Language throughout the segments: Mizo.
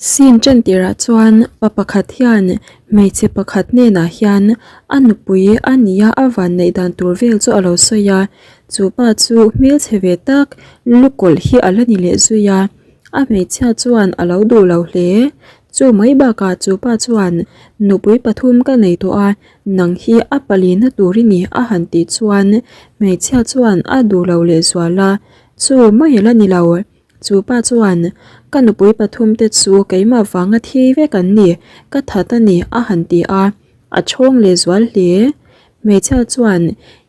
Scene ṭantirah chuan pa pakhat hian hmeichhe pakhat hnenah hian a nupui a nia a van neih dan tur vel chu a lo sawi a, chu pa chu hmelchhe ve tak lukawlh hi a la ni leh zui a, a hmeichhia chuan a lo duh lo hle. Chu mai bakah chu pa chuan nupui pathum ka nei tawh a, nang hi a palina tur i ni a han tih chuan hmeichhia chuan a duh lo lehzual a, chu mai a la ni lo. Chu pa chuan, Ka nupui pathum te chu keimah vanga thi vek an ni, ka that a ni, a han ti a. A chhawng leh zual hle. Hmeichhia chuan,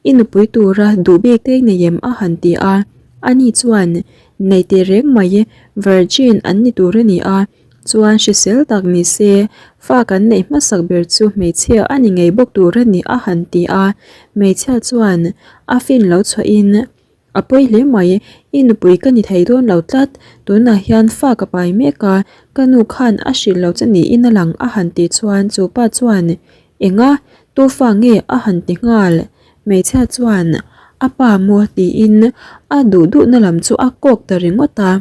I nupui tura duh bik te nei em? a han ti a. Ani chuan, Nei teh reng mai, virgin an ni tur a ni a, chuan hrisel tak ni se, fa kan neih hmasak ber chu hmeichhia a ni ngei bawk tur a ni, a han ti a. Hmeichhia chuan, A fin lo chhuahin, A pawi hle mai, i nupui ka ni thei dawn lo tlat, tunah hian fa ka pai mek a, ka nu khan a hrilh lo che niin a lang a han tih chuan chu pa chuan Enga, tu fa nge a han ti nghal? Hmeichhia chuan A pa maw tiin a duh duhna lam chu a kawk ta ringawt a,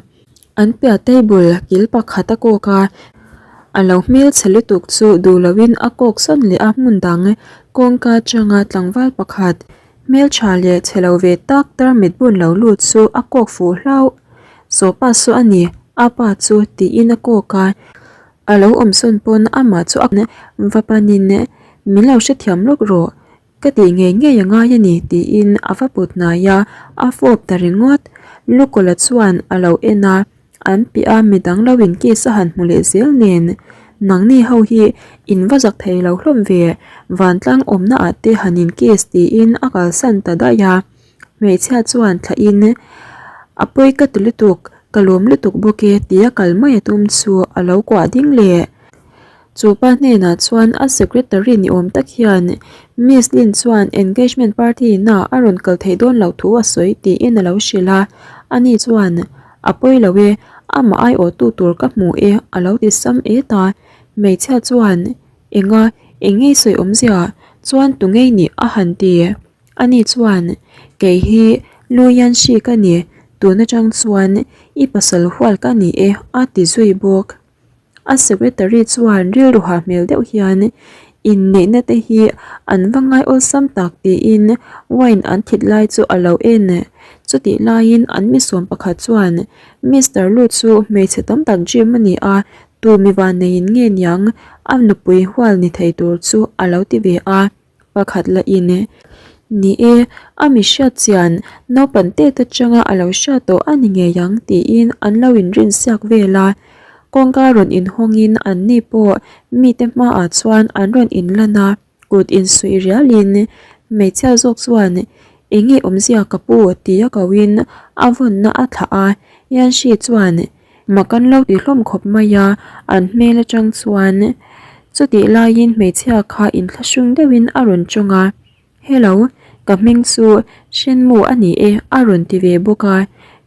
an piah table kil pakhat a kawk a, a lo hmelchhe lutuk chu duh loin a kawk sawn leh a hmun dang kawngka atanga tlangval pakhat Hmeltha leh chhe lo ve tak tarmit bun lo lut chu a kawk fuh hlauh. Sawpa saw a ni, a pa chu tiin a kawk a. A lo awm sawn pawn amah chu a va panin min lo hrethiam lawk rawh, ka tih ngei ngei a ngai a ni tiin a va put hnai a, a fawp ta ringawt. Lukawla chuan a lo en a. An piah a midang lo in case a han hmu leh zel nen nangni ho hi in va zak thei lo hlawm ve vantlang awmna ah te han in case tiin a kalsan ta daih a hmeichhia chuan thlah in a pawi ka ti lutuk ka lawm lutuk bawk e tia kal mai a tum chu a lo kuah ding leh. Chu pa hnenah chuan a secretary ni awm tak hian Miss Lin chuan engagement party na a rawn kal theih dawn loh thu a sawi tiin a lo hrilh a, ani chuan A pawi lo e, amah aiawhtu tur ka hmu e a lo ti sam et a, hmeichhia chuan Enga, eng ngei sawi awmzia chuan tu ngei nih a han ti. Ani chuan Kei hi Lu Yanxi ka ni, tun atang chuan i pasal hual ka ni e a ti zui bawk. A secretary chuan rilru hah hmel deuh hian inneihna te hi an va ngai awlsam tak tiin wine an thit lai chu a lo en. Chutih laiin an misuam pakhat chuan Mister Lu chu hmeichhe tam tak gym a ni a, tu mi vanneiin nge niang a nupui hual ni thei tur chu a lo ti ve a. Pakhat la in e. Ni e, a mi hriat chian naupan tet atanga a lo hriat tawh a ni ngei ang tiin an lo inrin siak vel a. Kawngka rawn inhawngin an ni pawh mite hmaah chuan an rawn inlan a, kut insuih rialin hmeichhia zawk chuan eng nge awmzia ka pu tia koin a vawnna a thlah a, Yanshi chuan Mak an lo ti hlawm khawp mai a, an hmel atang chuan chutih laiin hmeichhia kha inthlahrung deuhin a rawn tawng a, Hello, ka hming chu Shenmu a ni e a rawn ti ve bawk a,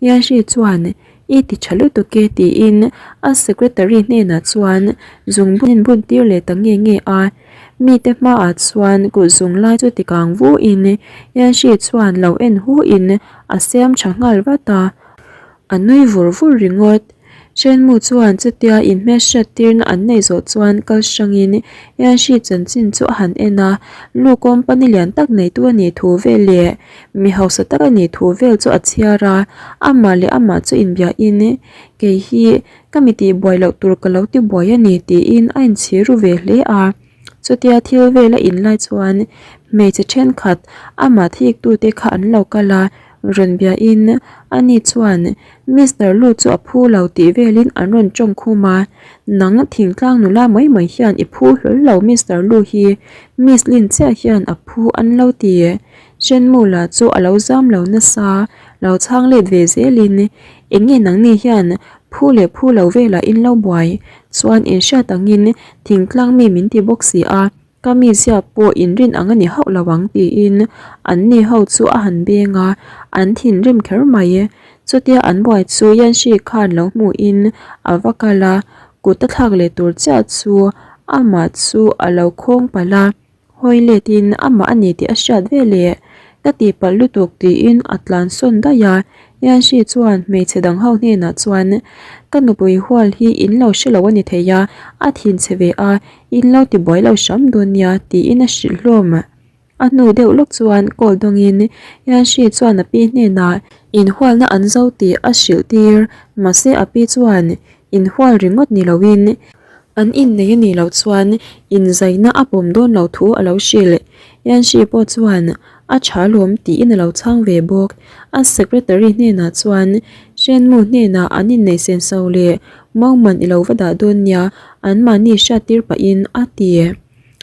Yanshi chuan I ti tha lutuk e tiin a secretary hnenah chuan zungbun bun tir leh ta nge nge a, mite hmaah chuan kut zung lai chu ti kang vuin Yanshi chuan lo en hu in a siam tha nghal vat a. A nui vur vur ringawt. Shenmu chuan chutia inhmelhriat tirna an neih zawh chuan kal hrangin Yanshi chanchin chu a han en a, lu company lian tak neitu a nih thu vel leh mi hausa tak a nih thu vel chu a chhiar a, amah leh amah chu inbiahin kei hi ka mi tihbuai loh tur ka lo tibuai a ni tiin a inchhir ru ve hle a. Chutia thil vel a inlai chuan hmeichhe thenkhat amah thiktute kha an lo kal a, rawn biahin ani chuan Mister Lu chu a phu lo tih velin an rawn tawng khum a, Nang thingtlang nula mai mai hian i phu hlawl lo Mister Lu hi Miss Lin chiah hian a phu an lo ti. Shenmu lah chu a lo zam lo nasa, lo chhang let ve zelin eng nge nangni hian phu leh phu lo velah in lo buai Chuan in hriat angin thingtlang mi min ti bawk si a, ka mizia pawh inrin ang a ni hauh lo ang tiin an ni ho chu a han beng a, an thinrim kher mai. Chutia an buai chu Yanshi khan lo hmuhin a va kal a, kut a thlak leh tur chiah chu amah chu a lo khawng palh a. Hawi letin amah a ni tih a hriat ve leh ka tihpalh lutuk tiin a tlan sawn daih a, Yanshi chuan hmeichhe dang ho hnenah chuan, Ka nupui hual hi in lo hre lo a ni thei a, a thinchhe ve a, in lo tibuai lo hram dawn nia, tiin a hrilh hlawm. A hnu deuh lawk chuan call dawngin Yanshi chuan a pi hnenah inhualna an zo tih a hrilh tir, mahse a pi chuan inhual ringawt ni loin an innei a nih loh chuan inzaina a pawm dawn lo thu a lo hrilh. Yanshi pawh chuan a tha lawm tiin a lo chhang ve bawk. A secretary hnenah chuan Shenmu hnenah an inneih senso leh Mauman i lo va dah dawn nia anmahni hriattir pahin a ti.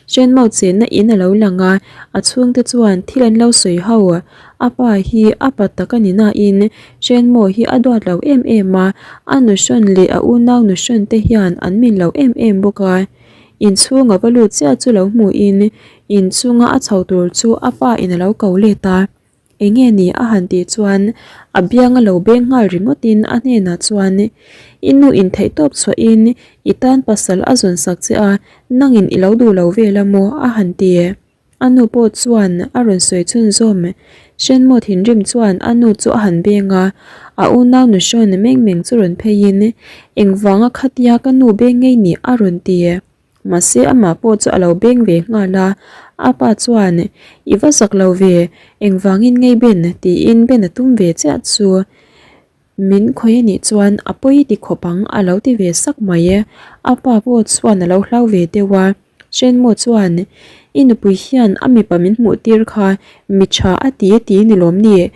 Hrenmau chenna in a lo lang a, a chhungte chuan thil an lo sawi ho. A pa hi a pa tak a ni nain Hrenmaw hi a duat lo em em a, a nuhrawn leh a unau nuhrawn te hian an min lo em em bawk a. Inchhung a va lut chiah chu lo hmuhin inchunga a chho tur chu a pa in a lo ko let a. Enge ni a han tih chuan a biang a lo beng nghal ringawtin a hnenah chuan, I nu in theihtawp chhuahin i tan pasal a zawn sak che a, nangin i lo duh lo vel a maw? a han ti. A nu pawh chuan a rawn sawi chhunzawm. Hrenmaw thinrim chuan a nu chu a han beng a, a unau nu hrawn meng meng chu rawn pheiin, Engvanga khatia ka nu beng ngei ni? a rawn ti. Mahse amah pawh chu a lo beng ve nghal a, a pa chuan, I va zak lo ve, engvangin ngei Ben? tiin Ben a tum ve chiah chu. Min khawi a nih chuan a pawi ti khawp ang a lo ti ve sak mai. A pa pawh chuan a lo hlau ve deuh a, Hrenmaw chuan, I nupui hian a mipa min hmuh tir kha mi tha a ti a ti ni lawm ni?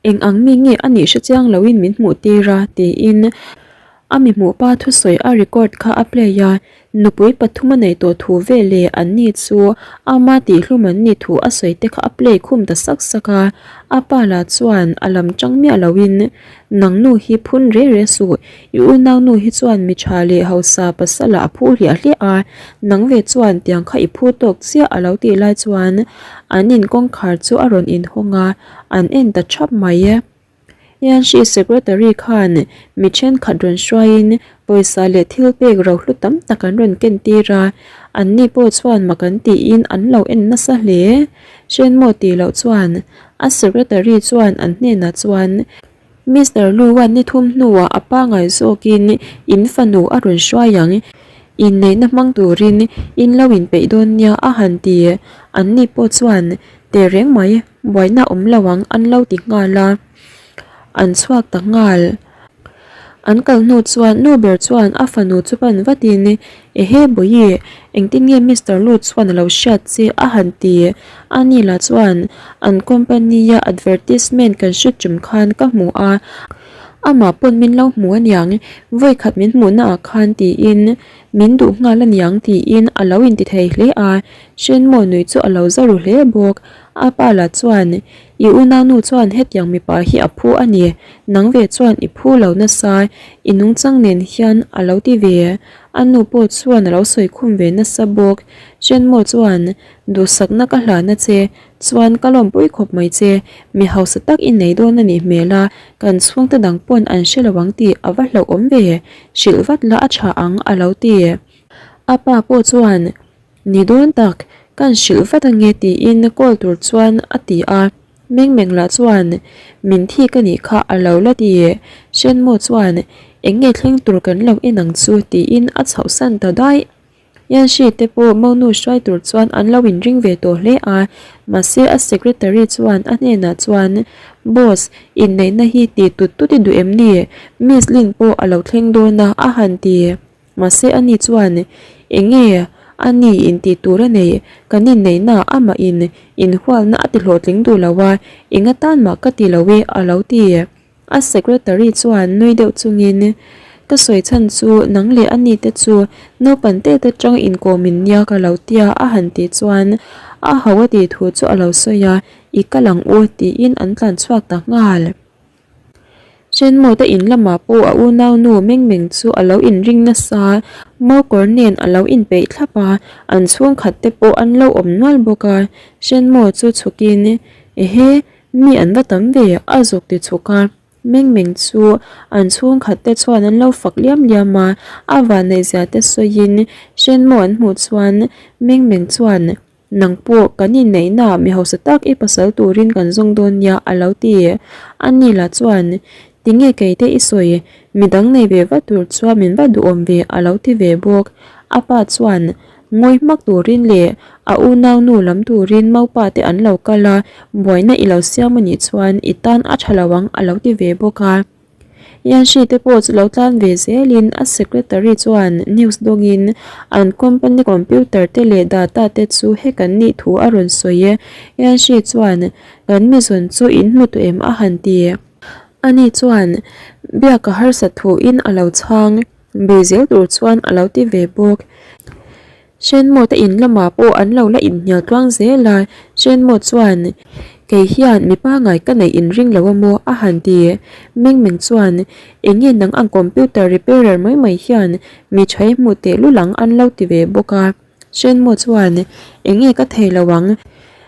Eng ang mi nge a nih hre chiang loin min hmuh tir a? tiin a mi hmuh pa thusawi a record kha a play a, nupui pathum a neih tawh thu vel leh an ni chu ama tihhlum an nih thu a sawi te kha a play khum ta sak sak a, a pa lah chuan a lam tang miah loin Nang nu hi phun re re suh, i unau nu hi chuan mi tha leh hausa pasal ah a phu hliah hliah a, nang ve chuan tiang kha i phu tawk chiah a lo tih lai chuan an in kawngkhar chu a rawn inhawng a. An en ta thap mai e. Yanshi Secretary khan mi thenkhat rawn hruaiin pawisa leh thil pek rohlu tam tak an rawn ken tir a, anni pawh chuan mak an tiin an lo en nasa hle. Hrenmaw tih loh chuan a Secretary chuan an hnenah chuan Mister Lu-a'n ni thum hnuah a pangai zawkin in fanu a rawn hruai ang, inneihna hmang turin in lo inpeih dawn nia a han ti. Anni pawh chuan Tehreng mai, buaina awm lo ang an lo ti nghal a, an chhuak ta nghal. An kal hnu chuan nu ber chuan a fanu chu pan vatin, Ehe Bawihi, engtin nge Mister Lu chuan a lo hriat che a han ti. Ani lah chuan an company a advertisement kan hre tum khan ka hmu a, amah pawn min lo hmu aniang, vawikhat min hmuhna ah khan tiin min duh nghal aniang tiin a lo inti thei hle a, Hrenmaw nui chu a lo za ru hle bawk. A pa lah chuan, I unaunu chuan hetiang mipa hi a phu a ni, nang ve chuan i phu lo nasa, i nungchang nen hian a lo ti ve. A nu pawh chuan a lo sawi khum ve nasa bawk. Hrenmaw chuan, Duhsakna ka hlahna che, chuan ka lawmpui khawp mai che, mi hausa tak i nei dawn a nih hmel a, kan chhungte dang pawn an hre lo ang tih a va hlauhawm ve, hrilh vat la a tha ang a lo ti. A pa pawh chuan, Ni dawn tak, kan hrilh vat ange tiin call tur chuan a ti a, Meng Meng lah chuan min thik a nih kha a lo la ti. Shenmo chuan eng nge thleng tur kan lo en ang chu tiin a chhohsan ta daih. Yanshi te pawh monu hruai tur chuan an lo inring ve tawh hle a, mahse a secretary chuan a hnenah chuan Boss, inneihna hi ti tut tut i duh em ni? Miss Lin pawh a lo thleng dawn a a han ti. Mahse ani chuan, Enge a ni in tih tur a nei, kan inneihna amah in inhualna a ti hlawhtling duh lo a, enga tan mah ka ti lo e a lo ti. A secretary chuan nui deuh chungin, Ka sawi chhan chu nang leh ani te chu naupan te te tang inkawm in nia ka lo tia a han tih chuan a ho a tih thu chu a lo sawi a, I kal ang u tiin an tlan chhuak ta nghal. Chenmawta in lamah pawh a unaunu Meng Meng chu a lo inring nasa, Maukawr nen a lo inpeih thlap a, an chhungkhat te pawh an lo awm nual bawk a. Chenmaw chu chhukin, Ehe, mi an va tam ve, a zuk ti chhuk a. Meng Meng chu an chhungkhat te chuan an lo fak liam liam a, a vanneihzia te sawiin Chenmaw an hmuh chuan Meng Meng chuan. Nang pawh kan inneihnaah mi hausa tak i pasal turin kan zawng dawn nia a lo ti. Ani lah chuan, Tinge keite i sawi, midang nei ve vat tur chuan min va duhawm ve a lo ti ve bawk. A pa chuan, Ngawi hmak turin leh a unaunu lam turin maupa te an lo kal a, buaina i lo siam anih chuan i tan a tha lo ang a lo ti ve bawk a. Yanshi te pawh chu lo tlan ve zelin a secretary chuan news dawngin an company computer te leh data te chu hack an nih thu a rawn sawi e. Yanshi chuan kan mi zawn chu in hmu tawh em a han ti. Ani chuan biak a harsat thuin a lo chhang ve zel tur chuan a lo ti ve bawk. Shenmo te in lamah pawh an lo la inhnial tluang zel a, Shenmo chuan, Kei hian mi pangai ka neih in ring lo a maw? a han ti. Meng Meng chuan, Enge nang ang computer repairer mai mai hian mi tha i hmuh teh lul ang an lo ti ve bawk a. Shenmo chuan, Enge ka thei lo ang,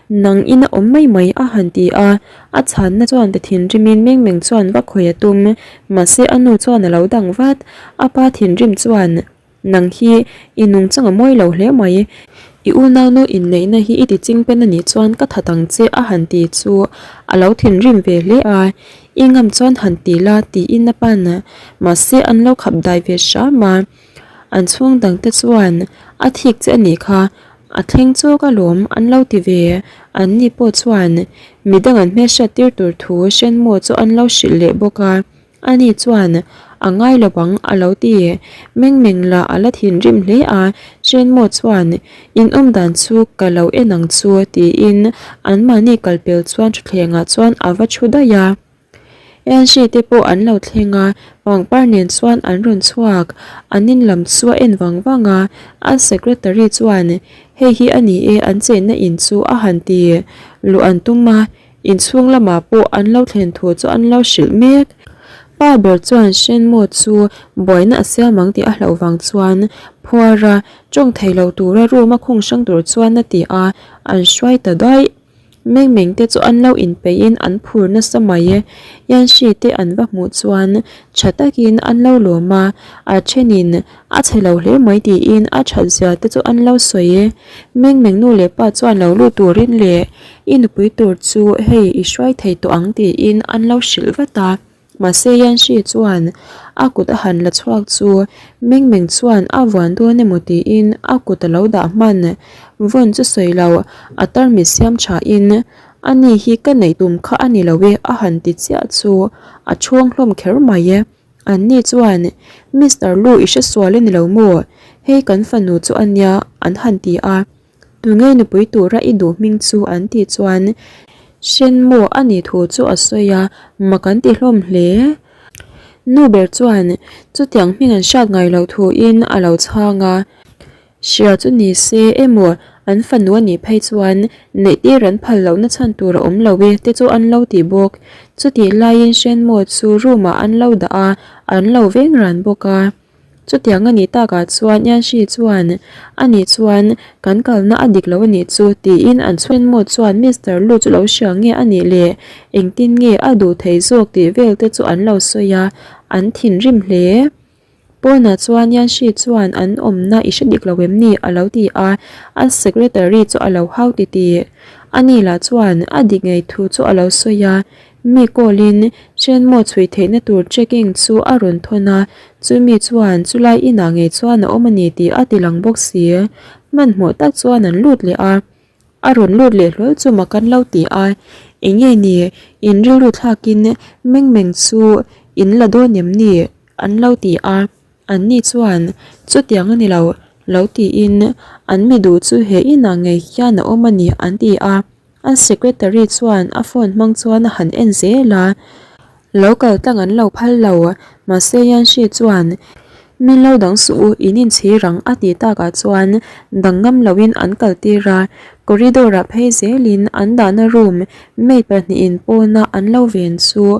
nang ina awm mai mai a han ti a. A chhanna chuan ti thinrimin Meng Meng chuan va khawih a tum, mahse a nu chuan a lo dang vat. A pa thinrim chuan, Nang hi i nungchang a mawi lo hle mai. I unaunu inneihna hi i ti chingpen a nih chuan ka that ang che a han ti chu a lo thinrim ve hle a, i ngam chuan han ti la tiin a pan a, mahse an lo khap dai ve hram a. An chhung dang te chuan a thik che a nih kha, a thleng chawk alawm an lo ti ve. An ni pawh chuan midang an hmelhriat tir tur thu Shenmue chu an lo hrilh leh bawk a. Ani chuan, A ngai lo ang, a lo ti. Meng meng lah a la thinrim hle a, Shenmo chuan, In awm dan chu ka lo en ang chu, tiin anmahni kalpel chuan thutthlengah chuan a va thu daih a. Enshi te pawh an lo thleng a, pangpar nen chuan an rawn chhuak. An in lam chu a en vang vang a, a secretary chuan, Hei hi a ni e, an chenna in chu, a han ti. Luh an tum a, Inchhung lamah pawh an lo thlen thu chu an lo hrilh mek. Pa ber chuan Shenmo chu buaina a siam ang tih a hlauh vang chuan phuar a, tawng thei lo tura room a khung hrang tur chuan a ti a, an hruai ta daih. Meng meng te chu an lo inpeihin an phur nasa mai e. Yanshi te an va hmuh chuan tha takin an lo lawm a, a thenin a chhe lo hle mai tiin a that zia te chu an lo sawi e. Meng meng nu leh pa chuan lo lut turin leh I nupui tur chu hei i hruai thei tawh ang tiin an lo hrilh vat a, mahse Yanshi chuan a kut a han la chhuak chu Meng Meng chuan a vuan dawn emaw tiin a kut a lo dah hman. Vawn chu sawi lo, a tarmit siam thain ani hi ka neih tum kha a ni lo e a han ti chiah chu a chhawng hlawm kher mai e. Anni chuan Mister Lu i hresual a ni lo maw? Hei kan fanu chu a nia an han ti a. Tunge nupui tura i duh hming chu an tih chuan Shenmo a nih thu chu a sawi a, mak an ti hlawm hle. Nu ber chuan chutiang hming an hriat ngai loh thuin a lo chhang a, hria chu ni se emaw an fanu a nih phei chuan neih tir an phal lohna chhan tur a awm lo e te chu an lo ti bawk. Chutih laiin Shenmo chu room ah an lo dah a, an lo veng ran bawk a. Chutiang a nih takah chuan Yanshi chuan, A nih chuan kan kalna a dik lo a nih chu, tiin an chhuanmaw chuan Mister Lu chu lo hria nge a nih le, engtin nge a duh thei zawk tih vel te chu an lo sawi a, an thinrim hle. Pawnah chuan Yanshi chuan an awmna i hre dik lo em ni? a lo ti a, a secretary chu a lo hau titih. Ani lah chuan a dik ngei thu chu a lo sawi a, Mi call-in Shenmo chhui theihna tur checking chu a rawn thawn a, chumi chuan chulai inah ngei chuan a awm a ni tih a ti lang bawk si. Hmanhmawh tak chuan an lut leh a, a rawn lut leh hlawl chu mak an lo ti a, Enge ni, in rilru thlakin meng meng chu in la dawn em ni? an lo ti a, anni chuan chutiang a ni lo, lo tiin an mi duh chu he inah ngei hian a awm a ni an ti a. A secretary chuan a phone hmang chuan a han en zel a, lo kal tlang an lo phal lo, mahse Yanshi chuan min lo dang suh u, in inchhir ang a tih takah chuan dang ngam loin an kal tir a, corridor ah phei zelin an dahna room maid pahnihin pawna an lo ven chu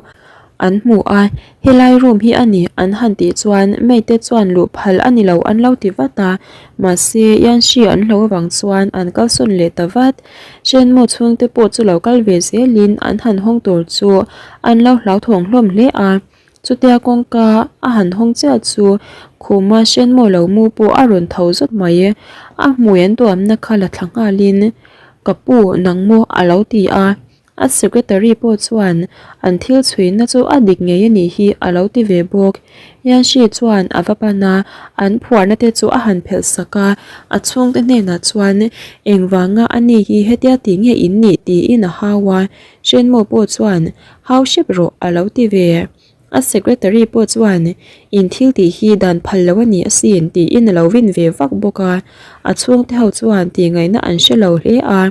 An hmu a, helai room hi a ni an han tih chuan maid te chuan luh phal a ni lo an lo ti vat a, mahse Yanshi an hlo avang chuan an kalsawn leh ta vat. Shenmo chhungte pawh chu lo kal ve zelin an han hawng tur chu an lo hlauthawng hlawm hle a, chutia kawngka a han hawng chiah chu khuma Shenmo lo mu pawh a rawn tho zawt mai. A hmui an tuamna kha la thla nghalin. Ka pu, nang maw? a lo ti a. A secretary pawh chuan an thil chhuina chu a dik ngei a nih hi a lo ti ve bawk. Yanshi chuan a va pan a, an phuarna te chu a han phelh sak a, a chhungte hnenah chuan engvanga a ni hi hetia tih nge in nih tiin a hau a, Shenmo pawh chuan hau hrep rawh a lo ti ve. A secretary pawh chuan in thil tih hi dan phal lo a ni asin tiin a lo vin ve vak bawk a, a chhungte ho chuan tihngaihna an hre lo hle a.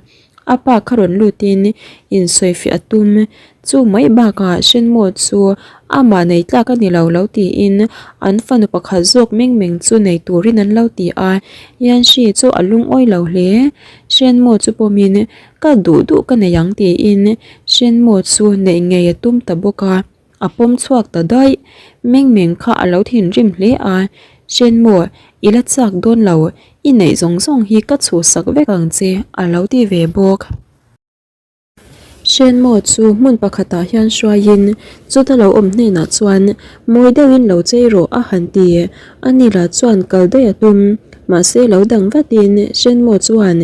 A pa kha rawn lutin insawifiah a tum. Chu mai bakah Shenmo chu amah nei tlak a ni lo lo tiin an fanu pakhat zawk meng meng chu nei turin an lo ti a. Yanshi chu a lungawi lo hle. Shenmo chu pawmin ka duh duh ka nei ang tiin Shenmo chu neih ngei a tum ta bawk a. A pawm chhuak ta daih. Meng meng kha a lo thinrim hle a, Shenmo, i la chak dawn lo, i neih zawng zawng hi ka chhuhsak vek ang che, a lo ti ve bawk. Shenmo chu hmun pakhatah hian hruaiin chuta lo awm hnenah chuan mawi deuhin lo chei rawh a han ti. Ani lah chuan kal daih a tum, mahse lo dang vatin Shenmo chuan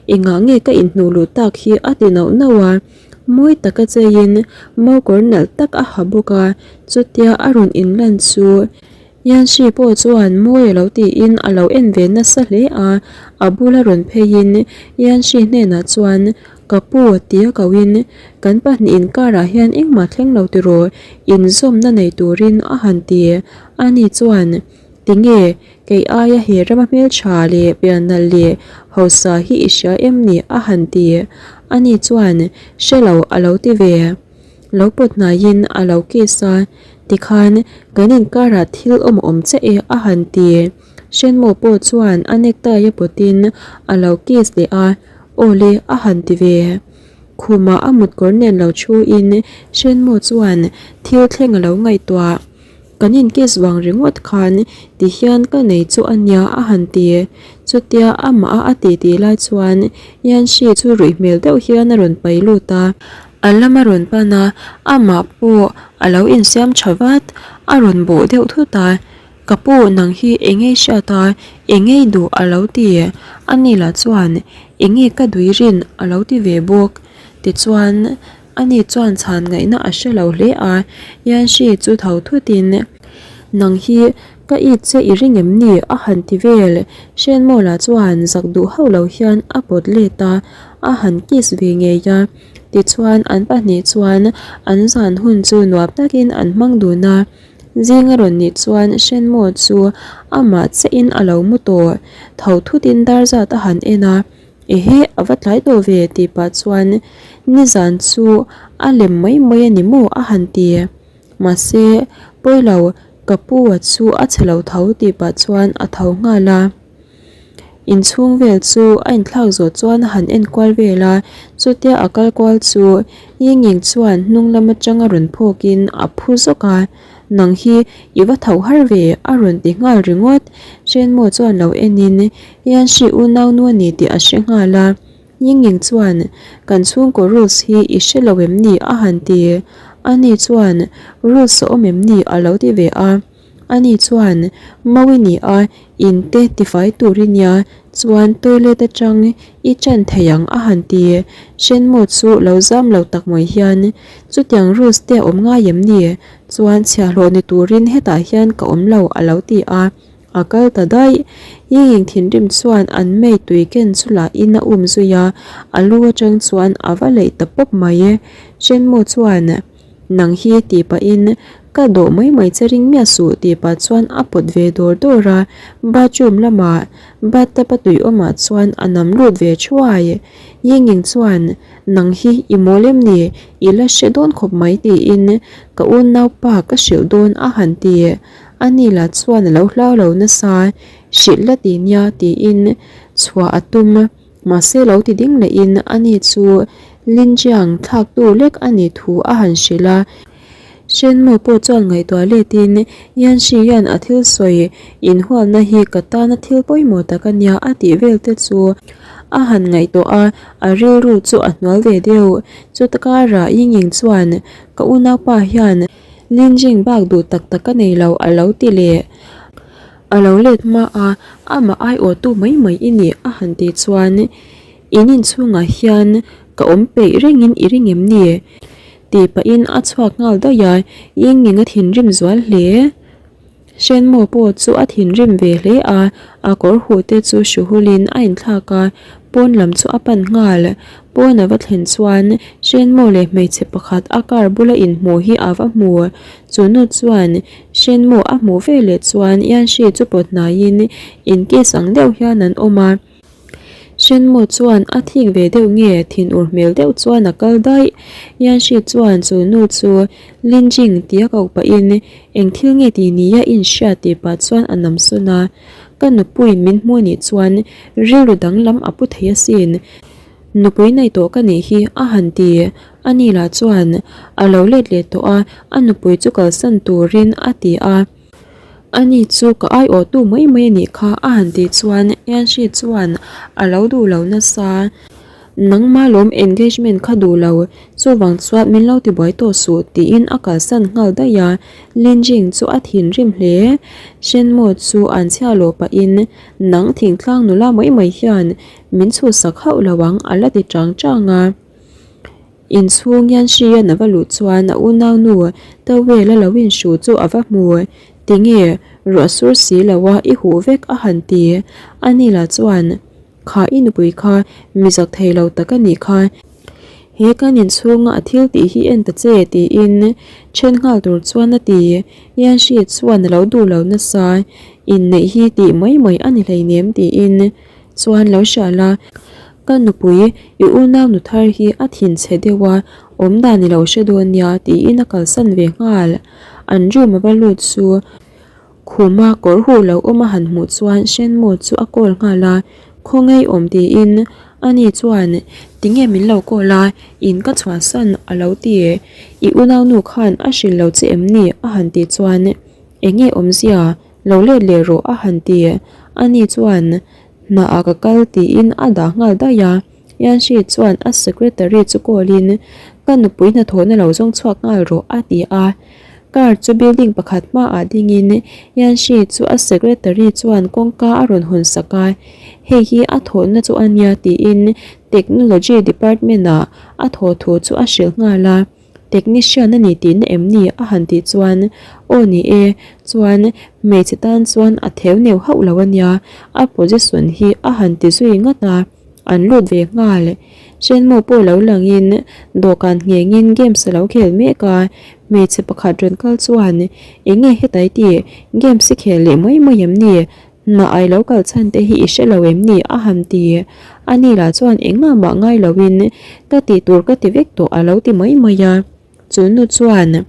engah nge ka inhnuh luh tak hi a ti nauh nauh a. Mawi taka cheiin mokawr nalh tak a ha bawk a, chutia a rawn inlan chu Yanshi pawh chuan mawi a lo tiin a lo en ve nasa hle a, a bula rawn pheiin Yanshi hnenah chuan Ka pu tia koin kan pahnih inkarah hian engmah thleng lo tiraw inzawmna nei turin a han ti. Ani chuan Tinge, kei aia he rama hmeltha leh piannalh leh hausa hi i hria em ni? a han ti. Ani chuan, Hre lo, a lo ti ve. Lo pawt hnaiin a lo kiss a, tikhan kan inkarah thil awm a awm chiah e, a han ti. Hrenmaw pawh chuan a necktie a pawtin a lo kiss leh a, Aw le, a han ti ve. Khumah a mutkawr nen lo thuin Hrenmaw chuan thil thleng a lo ngaihtuah. Kan in kiss vang ringawt khan ti hian ka nei chu a nia a han ti. Chutia amah a a ti tih lai chuan Yanshi chu ruih hmel deuh hian a rawn pai lut a. A lam a rawn pan a, amah pawh a lo insiam tha vat, a rawn bawh deuh thut a. Ka pu nang hi eng ei hriat a, eng ei duh a lo ti. Ani lah chuan eng nge ka dui rin a lo ti ve bawk. Tichuan. Ani chuan chhan ngaihna a hre lo hle a, Yanshi chu tho thutin, Nang hi ka it che i ring em ni? a han ti vel. Hrenmawla chuan zak duh hauh lo hian a pawt let a, a han kiss ve ngei a. Tichuan an pahnih chuan an zan hun chu nuam takin an hmang dun a. Zing a rawn nih chuan Hrenmaw chu amah chiahin a lo mu tawh. Tho thutin dar zat a han en a. Ehe, a va tlai tawh ve tih pah chuan nizan chu a lem mai mai a ni maw a han ti. Mahse, pawilo ka pu a chu a chhe lo tho tih pah chuan a tho nghal a. Inchhung vel chu a inthlak zawh chuan a han en kual vel a, chutia a kal kual chu Yingying chuan hnung lam atanga rawn phawkin a phu zawk a. Nang hi i va tho har ve a rawn ti nghal ringawt. Hrenmaw chuan lo enin Yanshi unaunu a ni tih a hre nghal a. Yingying chuan kan chhungkaw rules hi i hre lo em ni a han ti. Ani chuan rules a awm em ni a lo ti ve a. Ani chuan Mawi ni a in te tifai tur i nia chuan toilet atang i chan thei ang a han ti. Hrenmaw chu lo zam lo tak mai hian chutiang rules te a awm ngai em ni? Chuan chhiahhlawh ni turin hetah hian ka awm lo a lo ti a, a kal ta daih. Ying thinrim chuan an mei tui ken chu lahin a um zui a, a lu atang chuan a va leih ta pawp mai. Hrenmaw chuan. Nang hi tih pahin ka dawh mai mai che ring miah suh tih pah chuan a pawt ve dawr dawr a, bathroom lamah bathtub a tui awmah chuan a nam lut ve thuai. Yingying chuan nang hi i mawl em ni? I la hre dawn khawp mai tiin ka unaupa ka hrilh dawn a han ti. Ani lah chuan a lo hlau lo nasa, hrilh la ti nia tiin chhuah a tum. Mahse lo ti ding lehin ani chu Linjiang thlaktu lek a nih thu a han hrilh a. Shenmu pawh chuan ngaihtuah letin Yanshi hian a thil sawi inhualna hi ka tana thil pawimawh tak a nia a tih vel te chu a han ngaihtuah a, a rilru chu a hnual ve deuh. Chuta karah Yingying chuan ka unaupa hian Linjing bak duh tak tak a nei lo a lo ti leh. A lo let hma a, amah aiawhtu mai mai i ni a han tih chuan In inchhungah hian ka awm peih rengin i ring em ni? Tih pahin a chhuak nghal daih a, Yingying a thinrim zual hle. Hrenmaw pawh chu a thinrim ve hle a, a kawr huh te chu hruhulin a inthlak a, pawn lam chu a pan nghal. Pawn a va thlen chuan Hrenmaw leh hmeichhe pakhat a car bula inhmuh hi a va hmu. Chu nu chuan Hrenmaw a hmuh veleh chuan Yanshi chu pawt hnaiin inkiss ang deuh hian an awm a. Hrenmaw chuan a thik ve deuh nge thinur hmel deuh chuan a kal daih. Yanshi chuan chu nu chu Linjing tia koh pahin eng thil nge tih nia inhria tih pah chuan a nam sawn a. Ka nupuiin min hmu anih chuan rilru danglam a pu thei asin. Nupui nei tawh ka nih hi a han ti. Ani lah chuan a lo let leh tawh a, a nupui chu kalsan turin a ti a. Ani chu ka aiawhtu mai mai a nih kha a han tih chuan Yanshi chuan a lo duh lo nasa. Nangma lawm engagement kha duh lo, chuvang chuan min lo tibuai tawh suh tiin a kalsan nghal daih a, Lin Jing chu a thinrim hle. Shenmo chu an chhiah lawh pahin nang thingtlang nula mai mai hian min chhuhsak hauh lo ang a la ti chang chang a. Inchhung hian hri a na va luh chuan a unaunu towel a lo inhru chu a va hmu. Tinge, ruah sur si lo a i huh vek a han ti. Ani lah chuan, Kha i nupui kha mi zak thei lo tak a nih kha. He kan inchhunga a thil tih hi en ta che tiin then nghal tur chuan a ti. Yanshi chuan a lo duh lo nasa, Inneih hi tih mai mai a ni hleinem tiin chuan lo hria la. Ka nupui, i unau nu thar hi a thinchhe deuh a, awm dan i lo hre dawn nia tiin a kalsan ve nghal. An room a va lut chu khuma kawr huh lo awm a han hmuh chuan Shenmo chu a call nghal a, Khawngaih awm tiin ani chuan tinge min lo call a, in ka chhuahsan a lo ti. I unau nu khan a hrilh lo che em ni a han tih chuan enge awmzia lo let leh rawh a han ti. Ani chuan Hnaah ka kal tiin a dah nghal daih a, Yanshi chuan a secretary chu call in ka nupui hnathawhna lo zawng chhuak nghal rawh a ti a. Car chu building pakhat hmaah dingin Yanshi chu a secretary chuan kawngka a rawn hawn sak a, hei hi a thawhna chu a nia tiin technology department ah a thawh thu chu a hrilh nghal a. Technician a ni tihna em ni? a han tih chuan, Aw ni e, chuan hmeichhe tan chuan a theu neu hauh lo a nia, a position hi a han ti zui ngat a, an lut ve nghal. Shenmue pawh lo langin dawhkan nghengin games a lo khel mek a, hmeichhe pakhat rawn kal chuan, Enge hetai tih, games i khel leh mai mai em ni? Hna ai lo kal chhan te hi i hre lo em ni? a han ti. Ani lah chuan engmah mah ngai loin ka tih tur ka ti vek tawh a lo ti mai mai a. Chu nu chuan,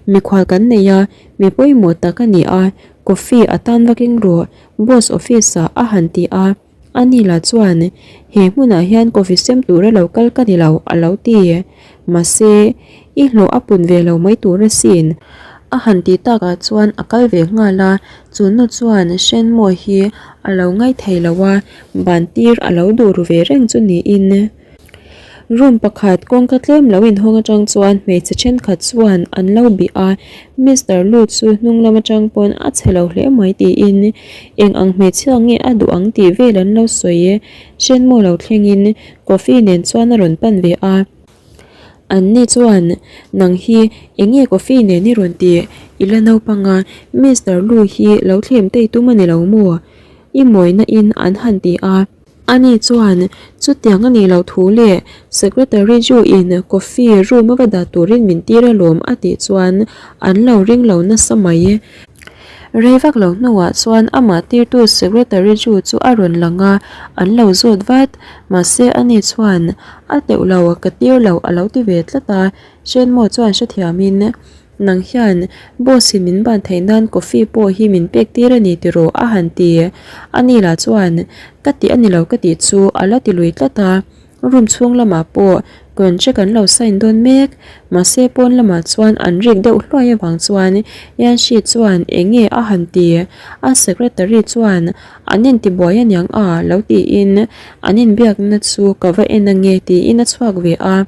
Mikhual kan nei a, mi pawimawh tak a ni a, coffee a tan vak eng rawh, boss office ah a han ti a. Ani lah chuan, He hmunah hian coffee sem tura lo kal ka ni lo, a lo ti. Mahse, i hlawh a pun ve lo mai tur asin. A han tih takah chuan a kal ve nghal a, chu nu chuan Shenmue hi a lo ngaithei lo a, ban tir a lo duh ru ve reng chu niin. Room pakhat kawngka tlem lo inhawng atang chuan hmeichhe thenkhat chuan an lo bih a, Mister Lu chu hnung lam atang pawn a chhe lo hle mai tiin eng ang hmeichhia nge a duh ang tih vel an lo sawi. Shenmue lo thlengin coffee nen chuan a rawn pan ve a. An ni chuan, Nang hi eng nge coffee nen i rawn tih? I la naupang a, Mister Lu hi lo thlem tei tum a ni lo maw? I mawina in an han ti a. Ani chuan, Chutiang a nih loh thu leh Secretary Ju in coffee room a va dah turin min tir alawm a tih chuan an lo ring lo nasa mai. Rei vak lo hnuah chuan amah tirtu Secretary Ju chu a rawn lang a, an lo zawt vat. Mahse ani chuan, A teuh lo, ka tir lo a lo ti ve tlat a, Shenmo chuan hrethiamin, Nang hian boss in min ban theih nan coffee pawh hi min pek tir a ni tiraw a han ti. Ani lah chuan ka tih a ni lo ka tih chu a la ti lui tlat a, room chhung lamah pawh contract an lo sign dawn mek. Mahse pawn lamah chuan an rik deuh hluai avang chuan Yanshi chuan eng nge a han ti. A secretary chuan an intibuai aniang a lo tiin an inbiakna chu ka va en ange tiin a chhuak ve a.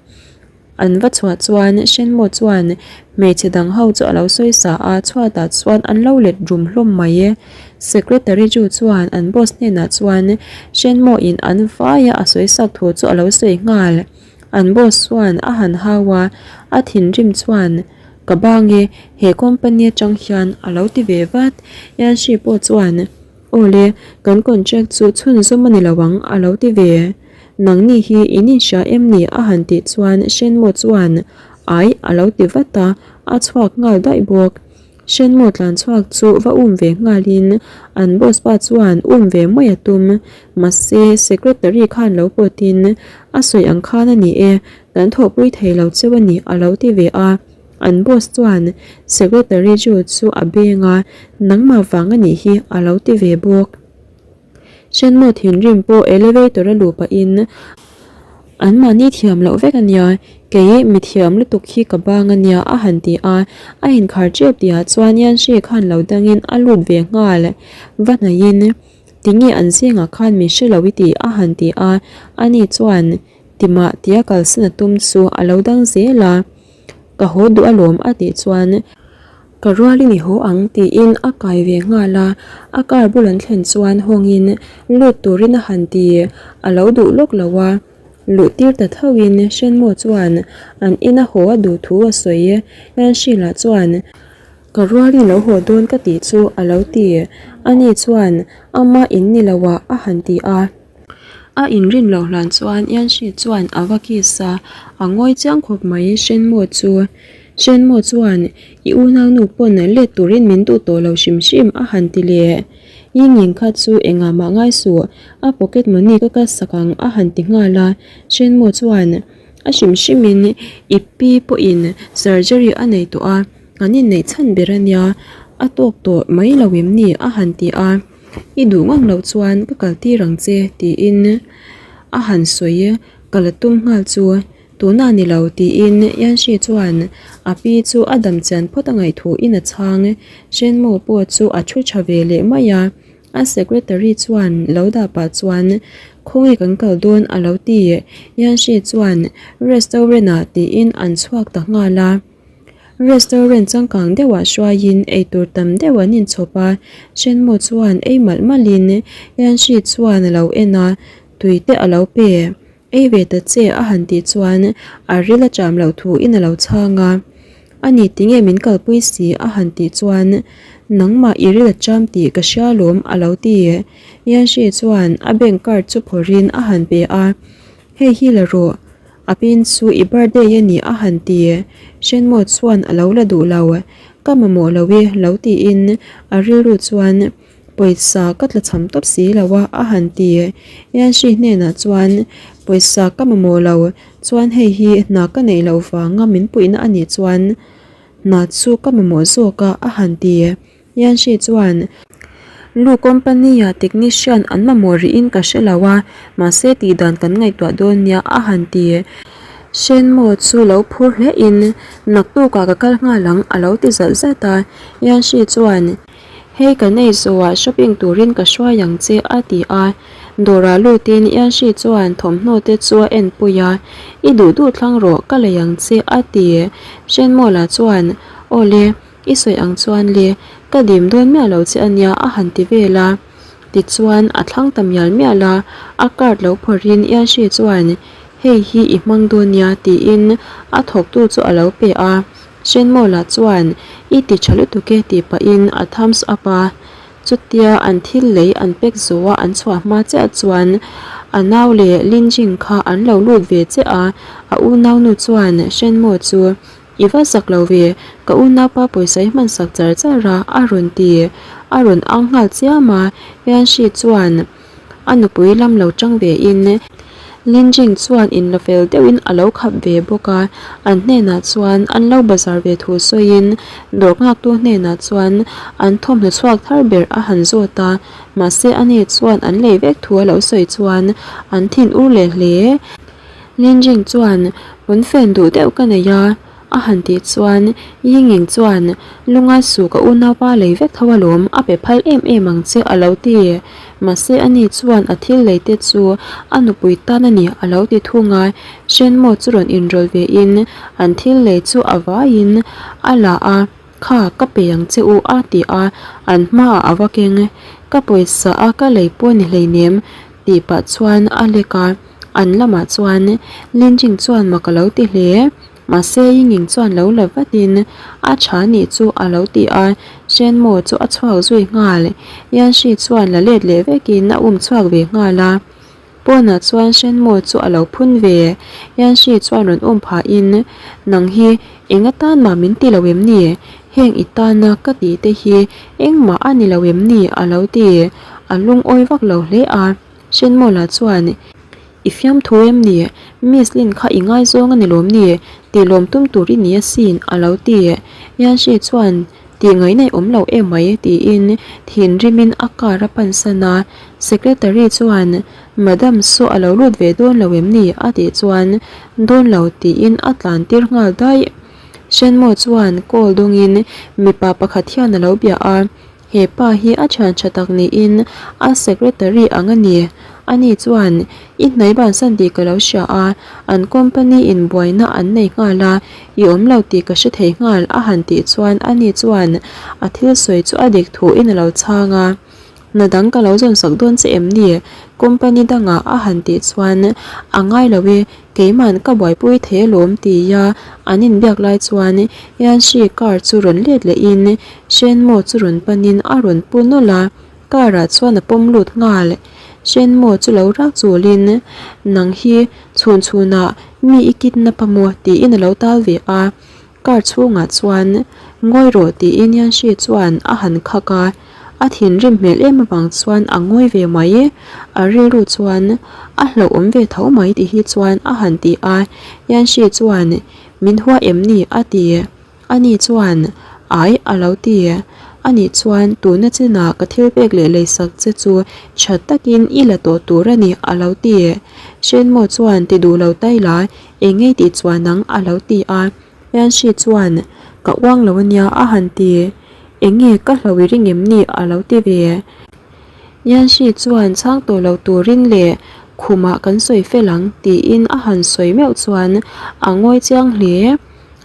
An va chhuah chuan Shenmo chuan hmeichhe dang ho chu a lo sawi sa a, chhuatah chuan an lo let rum hlawm mai. Secretary Ju chuan an boss hnenah chuan Shenmo in an vaia a sawi sak thu chu a lo sawi nghal. An boss chuan a han hau a, a thinrim chuan, Ka bang e, he company atang hian a lo ti ve vat. Yanshi pawh chuan, Aw le, kan contract chu chhunzawm a ni lo ang a lo ti ve. Nangni hi in inhria em ni? a han tih chuan Shenmo chuan, Ai a lo ti vat a, a chhuak nghal daih bawk. Shenmo tlan chhuak chu va um ve nghalin an boss pa chuan um ve mai a tum. Mahse, secretary khan lo pawtin, A sawi ang khan a ni e, kan thawhpui thei lo cheu a ni a lo ti ve a. An boss chuan secretary chu chu a beng a, Nangmah vang a nih hi a lo ti ve bawk. Shenmo thinrim pawh elevator a luh pahin anmahni thiam loh vek a nia, kei mi thiam lutuk hi ka bang a nia a han ti a, a inkhar tep tihah chuan Yanshi khan lo dangin a lut ve nghal va hnaihin tinge an zingah khan min hre lo i tih a han ti a, ani chuan timah tia kalsan a tum chu a lo dang zel a, ka haw duh alawm a tih chuan. Ka rualin i haw ang tiin a kai ve nghal a, a car bul an thlen chuan hawngin lut turin a han ti, a lo duh lawk lo a. Luh tir ta thoin Shenmo chuan an ina haw a duh thu a sawi. Yanshila chuan, Ka rualin lo haw dawn ka tih chu a lo ti, ani chuan ama in ni lo ah a han ti a. A inrin loh hlan chuan Yanshi chuan a va kiss a, a ngawi chiang khawp mai Shenmo chu. Shenmo chuan, I unaunu pawn let turin min duh tawh lo hrim hrim a han ti leh. Yingying kha chu engah mah ngai suh, a pocket money ka kalsak ang a han ti nghal a. Shenmo chuan, A hrim hrimin i pi pawhin surgery a nei tawh a, kan inneih chhan ber a nia, a tawk tawh mai lo em ni a han ti a. I duh ngang loh chuan ka kal tir ang che tiin a han sawi ka la tum nghal chu tunah ni lo tiin Yanshi chuan a pi chu a dam chian phawt a ngaih thu in a chhang. Shenmo pawh chu a thu tha ve leh mai a, a secretary chuan lo dah pah chuan khawnge kan kal dawn a lo ti. Yanshi chuan restaurant ah tiin an chhuak ta nghal a. Restaurant changkang deuhah hruaiin eitur tam deuh an inchhawp a, Shenmo chuan ei malh malhin Yanshi chuan a lo en a, tui te a lo pe. Ei ve ta che a han tih chuan a ril a cham loh thuin a lo chhang a, Ani tinge min kalpui si a han tih chuan Nangmah i ril a cham tih ka hria lawm a lo ti. Yanshi chuan a bank card chu phawrhin a han pe a, Hei hi la rawh, a pin chu i birthday a ni a han ti. Shenmo chuan a lo la duh lo, ka mamawh lo e lo tiin a rilru chuan pawisa ka tla cham tawp si lo a a han ti. Yanshi hnenah chuan pawisa ka mamawh lo chuan hei hi hna ka neih loh vanga min puihna a nih chuan hna chu ka mamawh zawk a a han ti. Yanshi chuan, Lu company-ah technician an mamawh rihin ka hre lo a, mahse tih dan kan ngaihtuah dawn nia a han ti. Shenmo chu lo phur hlein, Naktukah ka kal nghal ang a lo ti zat zat a. Yanshi chuan, Hei kan ei zawhah shopping turin ka hruai ang che a ti a. Dawrah lutin Yanshi chuan thawmhnaw te chu a enpui a, I duh duh thlang rawh ka lei ang che a ti. Shenmo lah chuan, Awle. I sawi ang chuan le, ka dim dawn miah lo che a nia a han ti vel a. Tichuan a thlang ta mial mial a, a card lo phawrhin Yanshi chuan hei hi i hmang dawn nia tiin a thawktu chu a lo pe a. Shenmawla chuan i ti tha lutuk e tih pahin a thumbs up a. Chutia an thil lei an pack zawh a an chhuah hma chiah chuan a nau leh Linjing kha an lo lut ve chiah a, a unaunu chuan Shenmaw chu I va zak lo ve, ka unaupa pawisa i hman sak char char a, a rawn ti. A rawn ang nghal chiam a, Yanshi chuan a nupui lam lo chang ve in, Linjing chuan in la fel deuhin a lo khap ve bawk a, an hnenah chuan an lo bazar ve thu sawiin dawr nghaktu hnenah chuan an thawmhnaw chhuak thar ber a han zawt a, mahse ani chuan an lei vek thu a lo sawi chuan an thin ur leh hle. Linjing chuan, Pawnfen duh deuh ka nei a, a han tih chuan Yingying chuan, Lungai suh ka unaupa lei vek tho alawm, a pe phal em em ang che a lo ti. Mahse ani chuan a thil lei te chu a nupui tan a ni a lo ti thung a, Shenmo chu rawn inrawlh ve in an thil lei chu a vaiin a la a. Kha, ka pe ang che u a ti a, an hmaah a va keng. Ka pawisa a ka lei pawh ni hleinem tih pah chuan a lek a, an lamah chuan Linjing chuan mak a lo ti hle. Mahse Yingying chuan lo la vatin a tha nih chu a lo ti a, Shenmo chu a chhuak zui nghal. Yanshi chuan la let leh vekin a um chhuak ve nghal a. Pawnah chuan Shenmo chu a lo phun ve. Yanshi chuan rawn um phahin, Nang hi eng atan mah min ti lo em ni? Heng i tana ka tih te hi engmah a ni lo em ni? a lo ti. A lungawi vak lo hle a. Shenmo lah chuan, I fiamthu em ni? Miss Lin kha i ngaizawng a ni lawm ni? Tih lawm tum tur i ni asin, a lo ti. Yanshi chuan, Tih ngaihna i awm lo em mai, tiin thinrimin a car a pansan a. Secretary chuan, Madam saw a lo lut ve dawn lo em ni? a tih chuan, Dawn lo, tiin a tlan tir nghal daih. Shenmo chuan call dawngin mipa pakhat hian a lo bia a. He pa hi a thian tha tak niin a secretary ang a ni. Ani chuan, I hnai bansan tih ka lo hria a, an company in buaina an nei nghal a, i awm lo tih ka hre thei nghal a han tih chuan ani chuan a thil sawi chu a dik thuin a lo chhang a. Hna dang ka lo zawn sak dawn che em ni? Company dangah a han tih chuan a ngai lo e, Keiman ka buaipui thei alawm tia an inbiak lai chuan Yanshi car chu rawn let lehin Shenmo chu rawn panin a rawn pu nawlh a, car ah chuan a pawm lut nghal. Shenmo chu lo rak chulin Nang hi chhun chhunah mi i kidnap a maw? tiin a lo tal ve a. Car chhungah chuan ngawi rawh tiin Yanshi chuan a han khak a, a thinrim hmel em avang chuan a ngawi ve mai. A rilru chuan a hlauhawm ve tho mai tih hi chuan a han ti a, Yanshi chuan min hua em ni a ti. Ani chuan ai a lo ti. Ani chuan tuna chinah ka thil pek leh leisak che chu tha takin i la tawh tur a ni a lo ti. Shenmo chuan ti duh lo tai la Eng ngei tih chuan ang a lo ti a, Yanshi chuan ka uang lo ania a han ti. Eng nge ka hlo i ring em ni a lo ti ve. Yanshi chuan chhang tawh lo turin leh khumah kan sawi fel ang tiin a han sawi meuh chuan a ngawi chiang hle.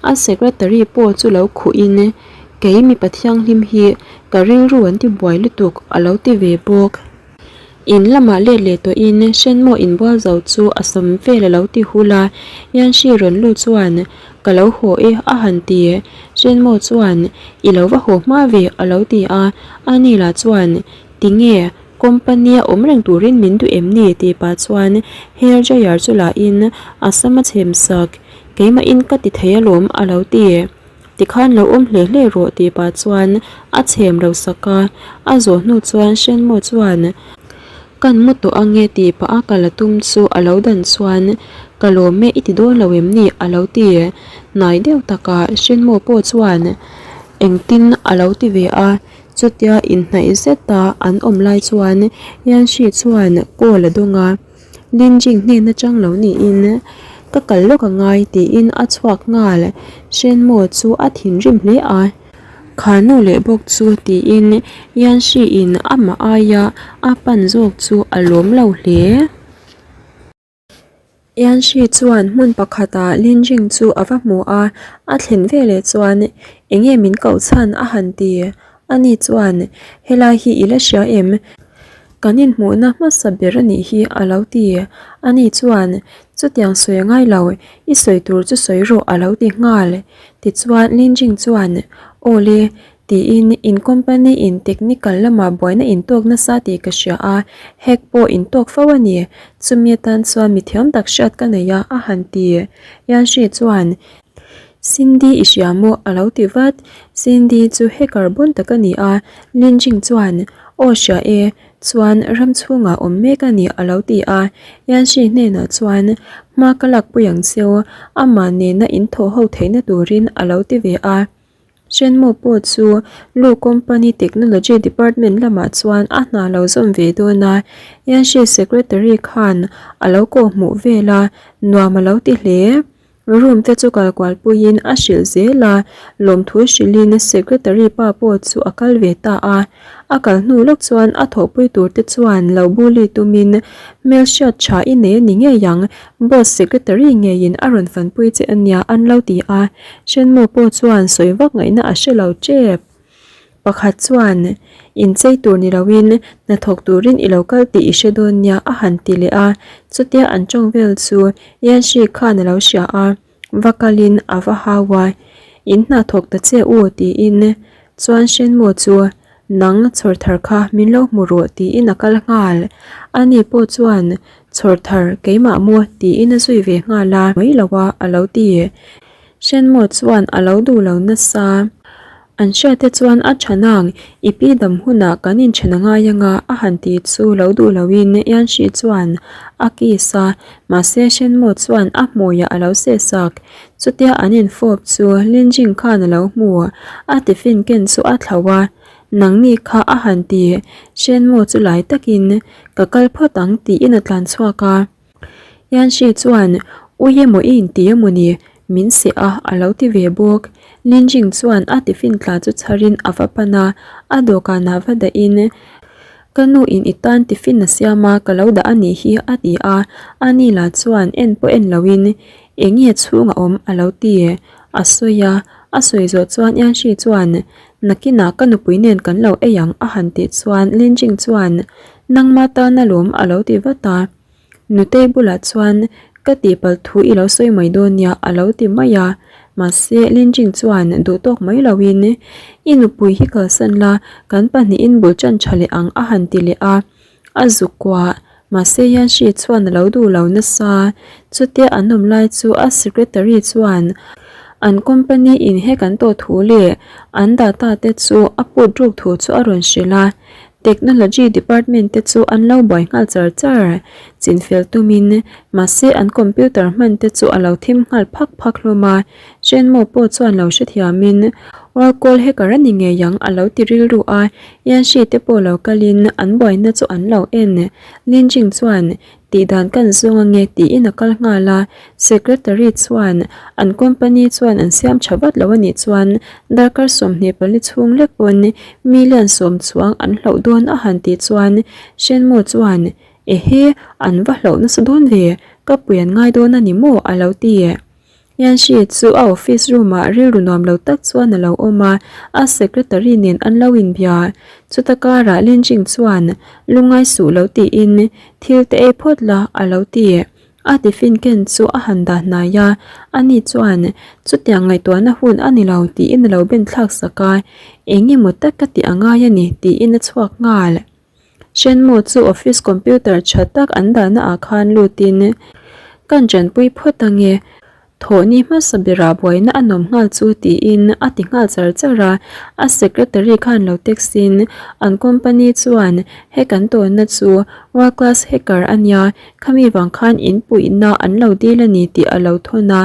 A secretary pawh chu lo khuhin kei mipa thianghlim hi ka rilru an ti buai lutuk a lo ti ve bawk. In lamah let leh tawhin Shenmo inbual zo chu a sam vel a lo ti hul a, Yanshi rawn lut chuan Ka lo haw e a han ti. Shenmo chuan I lo va haw hma ve a lo ti a, ani lah chuan Tinge company a awm reng turin min duh em ni tih pah chuan hair dryer chu lahin a sam a chhem sak, Keimahin ka ti thei alawm a lo ti. Tikhan lo awm hle hle rawh tih pah chuan a chhem lo sak a, a zawh hnu chuan Shenmo chuan Kan mu tawh ange tih pah a kal a tum chu a lo dan chuan Ka lawm e i ti dawn lo em ni a lo ti. Hnai deuh takah Shenmo pawh chuan engtin a lo ti ve a, chutia inhnaih zeta an awm lai chuan Yanshi chuan call a dawng a. Linjing hnen atang lo niin ka kal lawk a ngai tiin a chhuak nghal. Shenmo chu a thinrim hle a, Kha nu leh bawk chu tiin Yanshi in amah aia a pan zawk chu a lawm lo hle. Yanshi chuan hmun pakhatah Linjing chu a va hmu a, a thlen veleh chuan enge min koh chhan a han ti. Ani chuan helai hi i la hria em? Kan inhmuhna hmasa ber a nih hi a lo ti. Ani chuan, Chutiang sawi a ngai lo, i sawi tur chu sawi rawh a lo ti nghal. Tichuan Linjing chuan, Aw le, tiin in company in technical lamah buaina intawk nasa tih ka hria a, hack pawh intawk fo a ni. Chumi atan chuan mithiam tak hriat ka nei a, a han ti. Yanshi chuan, Cindy i hria maw? a lo ti vat. Cindy chu hacker bawn tak a ni a, Linjing chuan, Aw hria e, chuan ram chhungah awm mek a ni a lo ti a. Yanshi hnenah chuan, Hma ka lakpui ang cheu, amah nena in thawh ho theihna turin a lo ti ve a. Shenmo pawh chu Lu Company Technology Department lamah chuan a hna lo zawm ve dawn a, Yanshi Secretary khan a lo kawhhmuh vel a, nuam a lo ti hle. Room te chu kal kual puiin a hrilh zel a, lawmthu hrilhin secretary pa pawh chu a kal ve ta a. A kal hnu lawk chuan a thawhpui tur te chuan lo bully tumin hmelhriat tha i nei a ni ngei ang, boss secretary ngeiin a rawn fanpui che a nia an lo ti a. Shenmu pawh chuan sawi vak ngaihna a hre lo tep. Pakhat chuan, Inchei tur ni loin hnathawk turin i lo kal tih i hre dawn nia a han ti leh a. Chutia an tawng vel chu Yanshi khan a lo hria a, va kalin a va hau a, In hnathawk ta che u tiin chuan Shenmu chu nang chhawr thar kha min lo hmu rawh tiin a kal nghal. Ani pawh chuan chhawr thar keimah maw tiin a zui ve nghal a. Mai lo a a lo ti. Shenmu chuan a lo duh lo nasa. An hriat te chuan a tha nang, i pi dam hunah kan inthen a ngai anga a han ti chu lo duh loin Yanshi chuan a kiss a, mahse Shenmu chuan a hmuiah a lo seh sak. Chutia an infawp chu Linjing khan a lo hmu, a tiffin ken chu a thlauh a, Nangni kha a han ti, Shenmu chu lai takin ka kal phawt ang tiin a tlan chhuak a. Yanshi chuan, Ui emaw i inti emaw ni? Min seh a, a lo ti ve bawk. Linjing chuan a tiffin tla chu chharin a va pan a, a dawhkanah va dahin, Ka nu in i tan tiffin a siam a, ka lo dah a nih hi, a ti a. Ani lah chuan en pawh en loin, Eng nge chhung a awm? a lo ti. A sawi a, a sawi zawh chuan Yanshi chuan, Nakinah ka nupui nen kan lo ei ang, a han tih chuan Linjing chuan, Nangma tan alawm, a lo ti vat a. Nutei bulah chuan ka tihpalh thu i lo sawi mai dawn nia a lo ti mai a, mahse Linjing chuan duh tawk mai loin I nupui hi kalsan la, kan pahnihin bul tan tha leh ang a han ti leh a, a zuk kuah, mahse Yanshi chuan a lo duh lo nasa, chutia an awm lai chu a secretary chuan an company in he kan tawh thu leh an data te chu a put ruk thu chu a rawn hrilh a. Technology department te chu an lo buai nghal char char. Chinfel tumin, mahse an computer hman te chu a lo thim nghal phak phak hlawm a. Shenmo pawh chuan lo hrethiamin, World call hacker a ni ngei ang a lo ti rilru a. Yanshi te pawh lo kalin an buaina chu an lo en. Linjing chuan Tih dan kan zawng ange tiin a kal nghal a, Secretary chuan an company chuan an siam tha vat lo a nih chuan darkar 24 chhung lek pawn million sawm chuang an hloh dawn a han tih chuan Shenmu chuan Ehe an va hloh nasa dawn ve, ka pui an ngai dawn a ni maw a lo ti. Yanshi chu a office room ah rilru nuam lo tak chuan a lo awm a, a secretary nen an lo inbia. Chuta karah Lin Jing chuan lungngai suh lo tiin thil te ei phawt la a lo ti. A tiffin ken chu a han dah hnai a, ani chuan chutiang ngaihtuahna hun a ni lo tiin a lo ben thlak sak a, eng emaw tak ka tih a ngai a ni tiin a chhuak nghal. Shenmu chu office computer tha tak an dahna ah khan lutin kan tanpui phawt ange, thawhni hmasa berah buaina a nawm nghal chu tiin a ti nghal char char a, a secretary khan lo text in an company chuan he kan tawnna chu world class hacker a nia, khami vang khan in puihna an lo dil a ni tih a lo thawn a,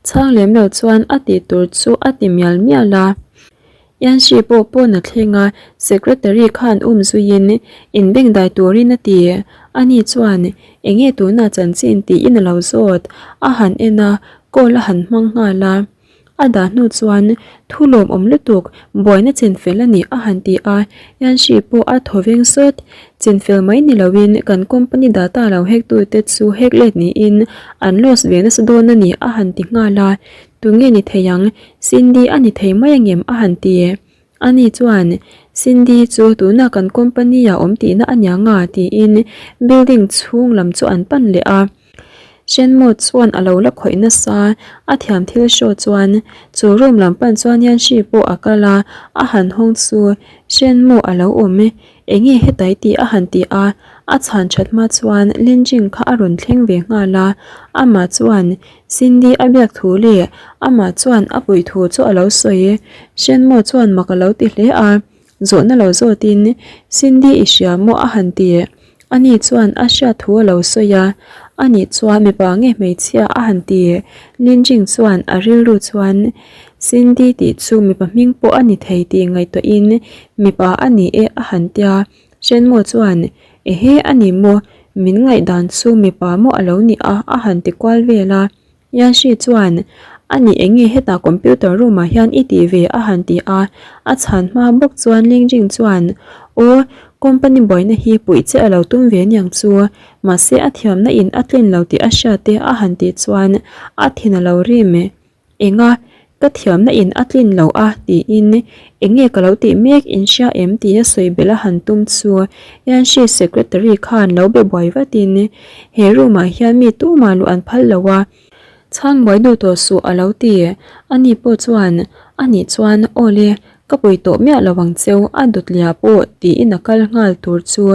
chhang lem lo chuan a tih tur chu a ti mial mial a. Yanshi pawh pawn a thleng a, secretary khan um zuiin inbengdai turin a ti. Ani chuan, Enge tuna chanchin tiin a lo zawt. A han en a, call a han hmang nghal a. A dah hnu chuan, Thu lawmawm lutuk, buaina chinfel a ni a han ti a. Yanshi pawh a thaw veng sawt. Chinfel mai ni loin kan company data lo hack tute chu hack let niin an loss ve nasa dawn a ni a han ti nghal a. Tunge ni thei ang? Cindy a ni thei mai angem? a han ti. Ani chuan, Cindy chu tuna kan company ah awm tihna a nia nga tiin building chhung lam chu an pan leh a. Shenmo chuan a lo la khawih nasa, a thiam thil show chuan chu room lam pan chuan Yanshi pawh a kal a, a han hawng chu Shenmo a lo awm. Enge hetai tih a han ti a, a chhan that hma chuan Linjing kha a rawn thleng ve nghal a, amah chuan Cindy a biak thu leh amah chuan a puih thu chu a lo sawi. Shenmo chuan mak a lo ti hle a, zawhna lo zawtin Cindy i hria maw a han ti. Ani chuan a hriat thu a lo sawi a, ani chuan mipa nge hmeichhia a han ti. Linjing chuan a rilru chuan Cindy tih chu mipa hming pawh a ni thei tih ngaihtuahin mipa a ni e a han tia. Shenmo chuan Ehe a ni maw, min ngaihdan chu mipa maw a lo ni a a han ti kual vel a. Yanshi chuan, Ani eng nge hetah computer room ah hian i tih ve? a han ti a. A chhan hma bawk chuan Ling Jing chuan, Aw, company buaina hi puih che a lo tum ve aniang chu. Mahse a thiamna in a tlin lo tih a hriat te a han tih chuan a thin a lo rim. Enga, ka thiamna in a tlin lo a tiin eng nge ka lo tih mek in hria em tia sawi belh a han tum chu Yanshi secretary khan lo be buai vatin he room ah hian mi tumah luh an phal lo a, chhang buai duh tawh suh a lo ti. Ani pawh chuan anih chuan aw le ka pui tawh miah lo ang cheu a dawt liah pawh tiin a kal nghal tur chu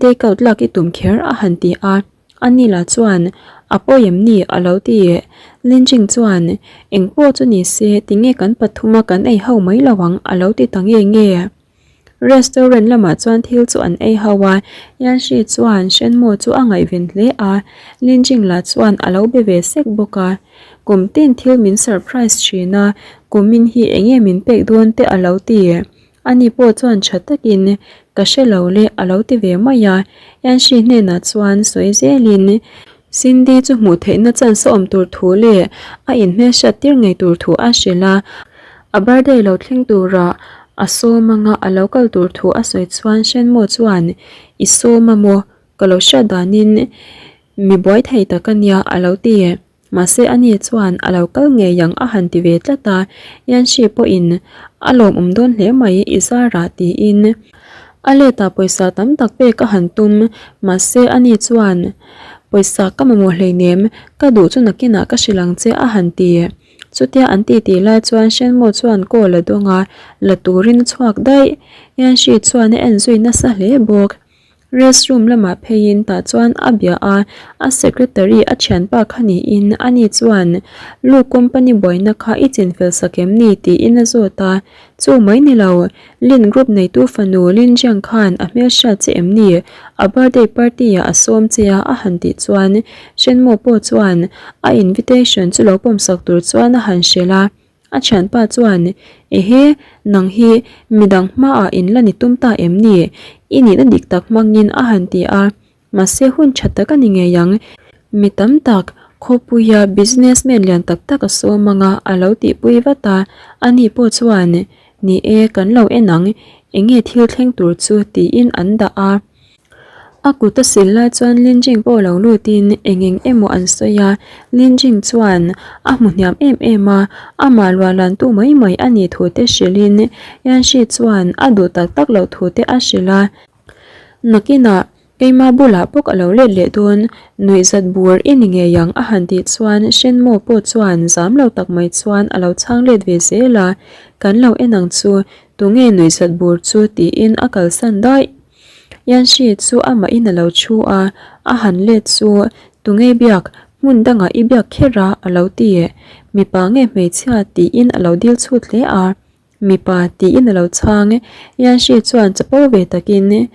take out lak i tum kher a han ti a. Anila chuan, A pawi em ni? a lo ti. Linjing chuan, Eng pawh chu ni se, tinge kan pathuma kan ei ho mai lo ang? a lo ti ta nge nge. Restaurant lamah chuan thil chu an ei ho a, Yanshi chuan Shenmo chu a ngaihven hle a, Linjing lah chuan a lo be ve sek bawk a. Kum tin thil min surprise thin a, kumin hi enge min pek dawn te a lo ti. Ani pawh chuan tha takin, Ka hre lo le, a lo ti ve mai a. Yanshi hnenah chuan sawi zelin, Cindy chu hmuh theihna chance a awm tur thu leh a inhmelhriat tir ngei tur thu a hrilh a. A birthday lo thleng tura a sawm anga a lo kal tur thu a sawi chuan Shenmo chuan, I sawm a maw? Ka lo hriat danin mi buai thei tak a nia, a lo ti. Mahse ani chuan a lo kal ngei ang a han ti ve tlat a, Yanshi pawhin a lawmawm dawn hle mai i zarah tiin a letah pawisa tam tak pek a han tum. Mahse ani chuan pawisa ka mamawh hleinem, ka duh chu nakinah ka hrilh ang che a han ti. Chutia an titi lai chuan Shenmo chuan call a dawng a, la turin a chhuak daih. Yanshi chuan a en zui nasa hle bawk. Restroom lamah pheiin tah chuan a bia a, a secretary a thianpa kha niin ani chuan Lu company buaina kha i chinfel sak em ni? tiin a zawt a, chu mai ni lo, Lin group neitu fanu Lin Jiang khan a hmelhriat che em ni? A birthday party ah a sawm che a a han tih chuan Shenmo pawh chuan a invitation chu lo pawmsak tur chuan a han hrilh a. A thianpa chuan, Ehe, nang hi midang hmaah in la ni tum ta em ni? I nihna dik tak hmangin a han ti a. Mahse hun tha tak a ni ngei ang. Mi tam tak, khawpuia businessman lian tak tak a sawm anga a lo tihpui vat a. Ani pawh chuan, Ni e, kan lo en ang, enge thil thleng tur chu tiin an dah a. A kut a sil lai chuan Linjing pawh lo lutin eng eng emaw an sawi a, Linjing chuan a hmu hniam em em a, amah luahlantu mai mai a nih thu te hrilhin Yanshi chuan a duh tak tak loh thu te a hrilh a. Nakinah keima bulah bawk a lo let leh dawn, nuihzat bur i ni ngei ang a han tih chuan Shenmo pawh chuan zam lo tak mai chuan a lo chhang let ve zel a, Kan lo en ang chu, tunge nuihzat bur chu tiin a kalsan daih. Yanshi chu amahin a lo thu a, a han let chu tunge biak, hmun dangah i biak kher a a lo ti. Mipa nge hmeichhia tiin a lo dil chhut hle a, mipa tiin a lo chhang. Yanshi chuan chapo ve takin,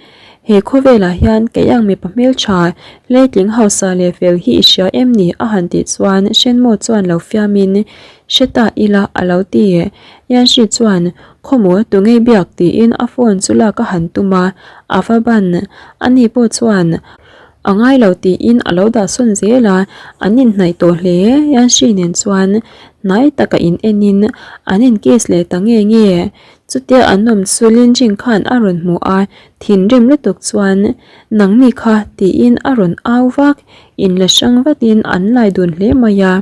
He khawvelah hian kei ang mipa hmeltha, hleitling hausa leh fel hi i hria em ni? a han tih chuan Shenmo chuan lo fiamin, Hre ta ila a lo ti. Yanshi chuan, Khawmaw tunge biak tiin a phone chu lak a han tum a, a va ban. Ani pawh chuan a ngai lo tiin a lo dah sawn zel a, an inhnaih tawh hle. Yanshi nen chuan hnai taka in enin an in kiss leh ta nge nge. Chutia an awm chu Linjing khan a rawn hmu a, thinrim lutuk chuan Nangni kha tiin a rawn au vak. Inla hrang vatin an lai dun hle mai a.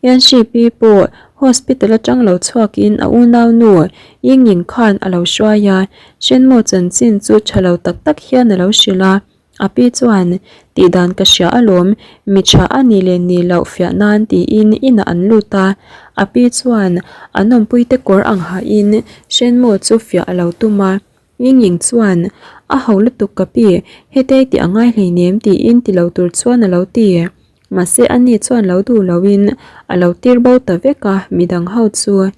Yanshi pi pawh hospital atang lo chhuakin a unaunu Yingying khan a lo hruai a, Shenmo chanchin chu tha lo tak tak hian a lo hrilh a. A pi chuan, Tihdan ka hria alawm, mi tha a nih leh nih loh fiah nan tiin inah an lut a. A pi chuan an awmpuite kawr ang hahin Shenmo chu fiah a lo tum a. Yingying chuan, A ho lutuk ka pi, hetei tih a ngai hleinem tiin ti lo tur chuan a lo ti. Mahse ani chuan lo duh loin a lo tir bo ta vek a, midang ho chu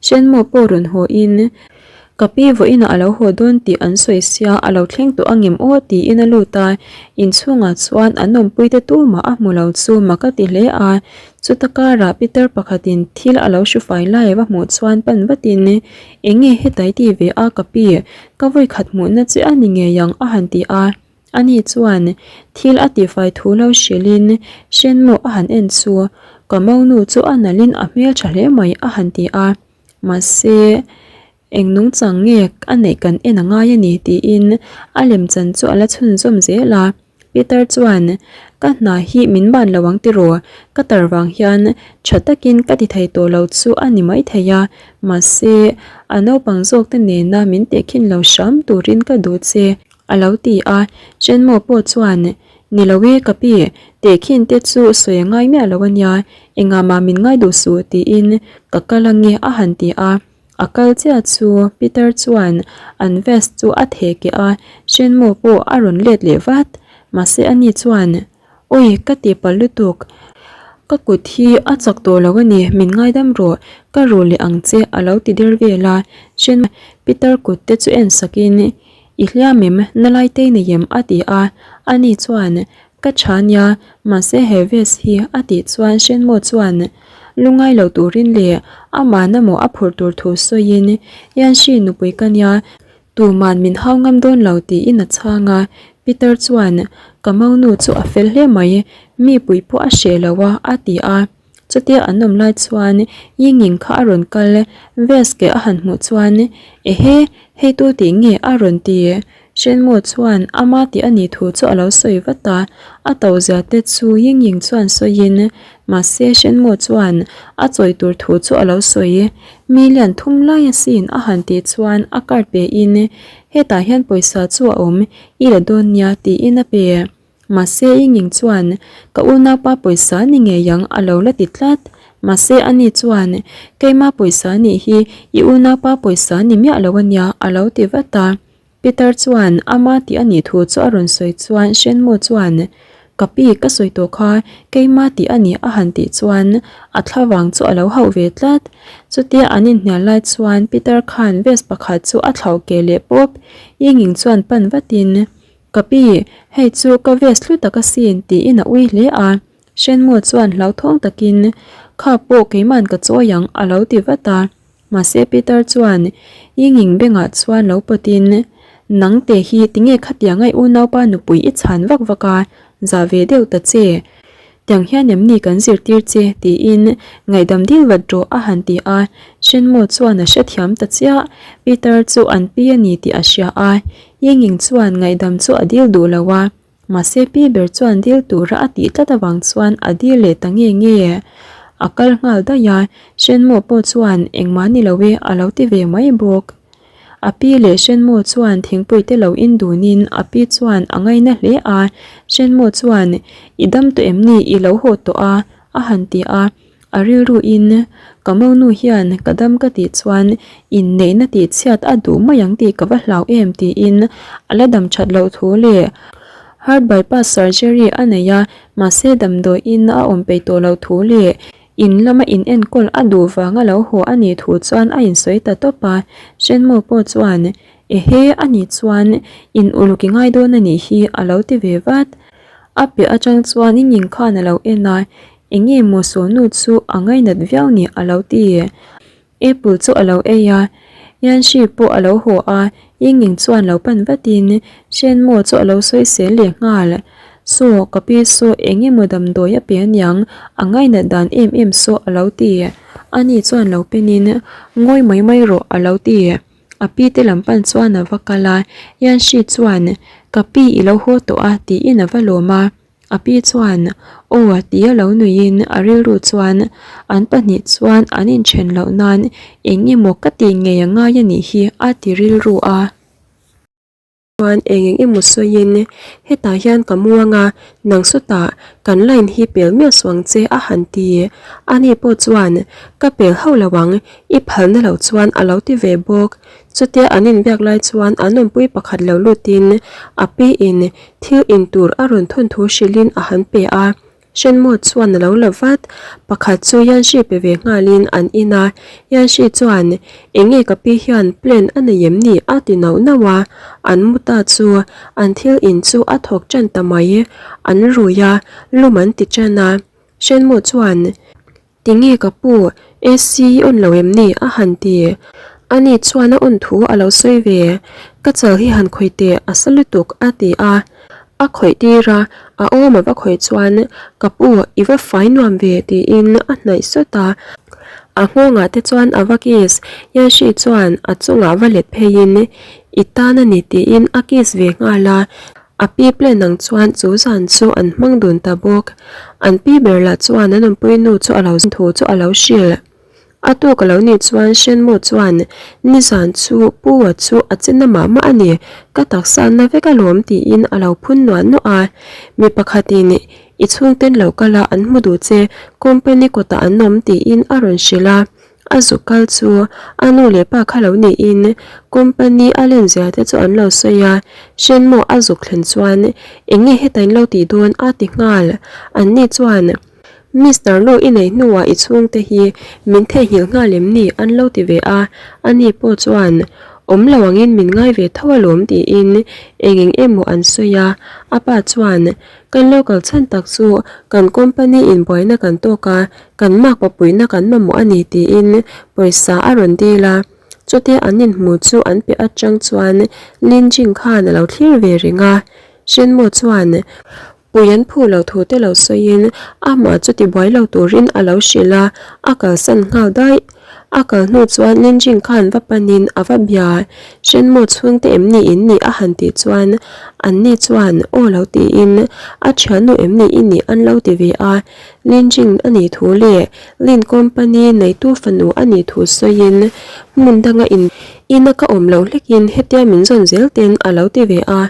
Shenmo pawh rawn haw in ka pi vawiinah a lo haw dawn tih an sawi sia a lo thleng tawh angem aw tiin a lut a, inchhungah chuan an awmpui te tumah a hmu lo chu mak a ti hle a, chuta karah Peter pakhatin thil a lo hru fai lai a va hmuh chuan pan vatin enge hetai ti ve a ka pi ka vawikhat hmuhna che a ni ngei ang a han ti a. Ani chuan thil a tihfai thu lo hrilhin Shenmue a han en chu. Ka monu chu a nalhin a hmeltha hle mai a han ti a, mahse eng nungchang nge a neih kan en a ngai a ni tiin a lemchan chu a la chhunzawm zel a. Peter chuan, Ka hna hi min ban lo ang tiraw? Ka tar vang hian tha takin ka ti thei tawh lo chu a ni maithei a, mahse a naupang zawkte nena min tehkhin lo hram turin ka duh che. A lo ti a, Chenmo pawh chuan, Ni lo e ka pi, tehkhin te chu sawi a ngai miah lo a nia, engah mah min ngai duh suh tiin ka kal ange a han ti a. A kal chiah chu Peter chuan an vest chu a theh keh a, Chenmo pawh a rawn let leh vat. Mahse ani chuan, Awi ka ti palh lutuk, ka kut hi a chak tawh lo a ni, min ngaidam rawh, ka ru leh ang che a lo ti der vel a. Chenmo Peter kut te chu en sakin, I hliam em, na lai tei nei em? a ti a, ani chuan, Ka tha nia, mahse he vest hi a tih chuan Shenmo chuan lungai lo turin leh amah maw a phurh tur thu sawiin, Yanshi nupui ka nia, tuman min hau ngam dawn lo tiin a chhang a, Peter chuan, Ka monu chu a fel hle mai, mi pui pawh a hreh lo a, a ti a. Chutia an awm lai chuan Yingying kha a rawn kal, vest ke a han hmuh chuan, Ehe, hei tu tih nge a rawn ti? Shenmo chuan ama tih a nih thu chu a lo sawi vat a, a to zia te chu Yingying chuan sawiin, mahse Shenmo chuan a chawi tur thu chu a lo sawi. Million thum lai asin a han tih chuan a card pe in, hetah hian pawisa chu a awm, i la dawn nia tiin a pe. Mahse i nging chuan ka unaupa pawisa ni ngei ang a lo la ti tlat. Mahse ani chuan keima pawisa nih hi i unaupa pawisa ni miah lo ania a lo ti vat a. Peter chuan ama tih a nih thu chu a rawn sawi chuan Shenmu chuan ka pi ka sawi tawh kha keima tih a nih a han tih chuan a thlavang chu a lo hauh ve tlat. Chutia an inhnial lai chuan Peter khan vest pakhat chu a thlauh keh leh pawp. I nging chuan pan vatin Ka pi, hei chu ka vest hlu tak asin tiin a ui hle a. Shenmu chuan hlauthawng takin, Kha pawh keiman ka chawi ang a lo ti vat a. Mahse Peter chuan Yingying bengah chuan lo pawtin, Nang te hi tinge khatiang ai unaupa nupui i chhan vak vak a, zah ve deuh ta che. Tiang hian em ni kan zirtir che? tiin ngaihdam dil vat rawh a han ti a, Shenmu chuan a hrethiam ta chiah. Peter chu an pi a ni tih a hria a, Yingying chuan ngaihdam chu a dil duh lo a, mahse pi ber chuan dil tura a tih tlat avang chuan a dil leh ta nge nge. A kal nghal daih a, Shenmu pawh chuan engmah ni lo e a lo ti ve mai bawk. A pi leh Shenmu chuan thingpui te lo in dunin a pi chuan a ngaina hle a, Shenmu chuan, I dam tawh em ni i lo haw tawh a? a han ti a, a rilru in, Ka monu hian ka dam ka tih chuan inneihna tih chhiat a duh mai ang tih ka va hlau em tiin a la dam that loh thu leh heart bypass surgery a nei a, mahse damdawiin a awm peih tawh loh thu leh In lama in enkawl a duh vanga lo haw a nih thu chuan a insawi ta tawp a, Shenmu pawh chuan, Ehe, a nih chuan in uluk i ngai dawn a nih hi a lo ti ve vat. A piah atang chuan in inkhan a lo en a, Enge maw sawnu chu a ngainat viau ni a lo ti. Apple chu a lo ei a, Yanxi pawh a lo haw a, Yingying chuan lo pan vatin Shenmo chu a lo sawi sel leh nghal. Saw, ka pi saw eng emaw damdawi a pe aniang, a ngainat dan em em saw a lo ti. Ani chuan lo penin, Ngawi mai mai rawh a lo ti. A pi te lam pan chuan a va kal a, Yanxi chuan, Ka pi i lo haw tawh a tiin a va lawm a. A pi chuan, Aw tia lo nuiin a rilru chuan an pahnih chuan an inthen loh nan eng emaw ka tih ngei a ngai a nih hi a ti rilru a. Chuan eng eng emaw sawiin, Hetah hian ka muang a, nang sawtah kan line hi pel miah suh ang che a han ti. Ani pawh chuan, Ka pel hauh lo ang, i phalna loh chuan a lo ti ve bawk. Chutia an inbiak lai chuan an awmpui pakhat lo lutin a piin thil in tur a rawn thawn thu hrilhin a han pe a. Shenmo chuan a lo la vat. Pakhat chu Yanxi pe ve nghalin an in a. Yanxi chuan, Enge ka pi hian plan a nei em ni? a ti nauh nauh a. An mu ta chu an thil in chu a thawk tan ta mai. An rui a, lum an ti tan a. Shenmo chuan, Tinge ka pu, AC i on lo em ni? a han ti. Ani chuan a on thu a lo sawi ve. Ka chal hi han khawih teh, a sa lutuk, a ti a. A khawih tir a, a awm a va khawih chuan ka pu i va fai nuam ve tiin a hnaih sawt a. A nghawngah te chuan a va kiss, Yanshi chuan a chungah va let pheiin i tan a ni tiin a kiss ve nghal a. A pi plan ang chuan chu zan chu an hmang dun ta bawk. An pi ber lah chuan an awmpui nu chu a lo thu chu a lo hrilh. A tuk a lo nih chuan Shenmu chuan nizan chu Pu-a chu a che na mah mah a ni, ka taksa na vek alawm tiin a lo phun nuah nuah a. Mi pakhatin i chhungten lo kal a an hmu duh che, company kawtah an awm tiin a rawn hrilh a. A zuk kal chu a nu leh pa kha lo niin company a len zia te chu an lo sawi a. Shenmu a zuk thlen chuan eng nge heta in lo tih dawn a ti nghal. Anni chuan. Mister Lu i neih hnuah i chhungte hi min theihnghilh nghal em ni? an lo ti ve a, ani pawh chuan awm lo angin min ngai ve tho alawm tiin eng eng emaw an sawi a, a pa chuan kan lo kal chhan tak chu kan company in buaina kan tawk a, kan mak papuina kan mamawh a ni tiin pawisa a rawn dil a, chutia an inhmu chu an piah atang chuan Lin Jing khan a lo thlir ve reng a, Shenmo chuan Pui an phu lo thu te lo sawiin amah chu tibuai lo turin a lo hrilh a, a kalsan nghal daih. A kal hnu chuan Linjing khan va panin a va bia. Shenmu chhungte em ni in nih a han tih chuan anni chuan aw lo tiin a thiannu em ni i nih an lo ti ve a. Linjing a nih thu leh Lin company neitu fanu a nih thu sawiin hmun danga in ina ka awm loh hlekin hetia min zawn zel ten a lo ti ve a.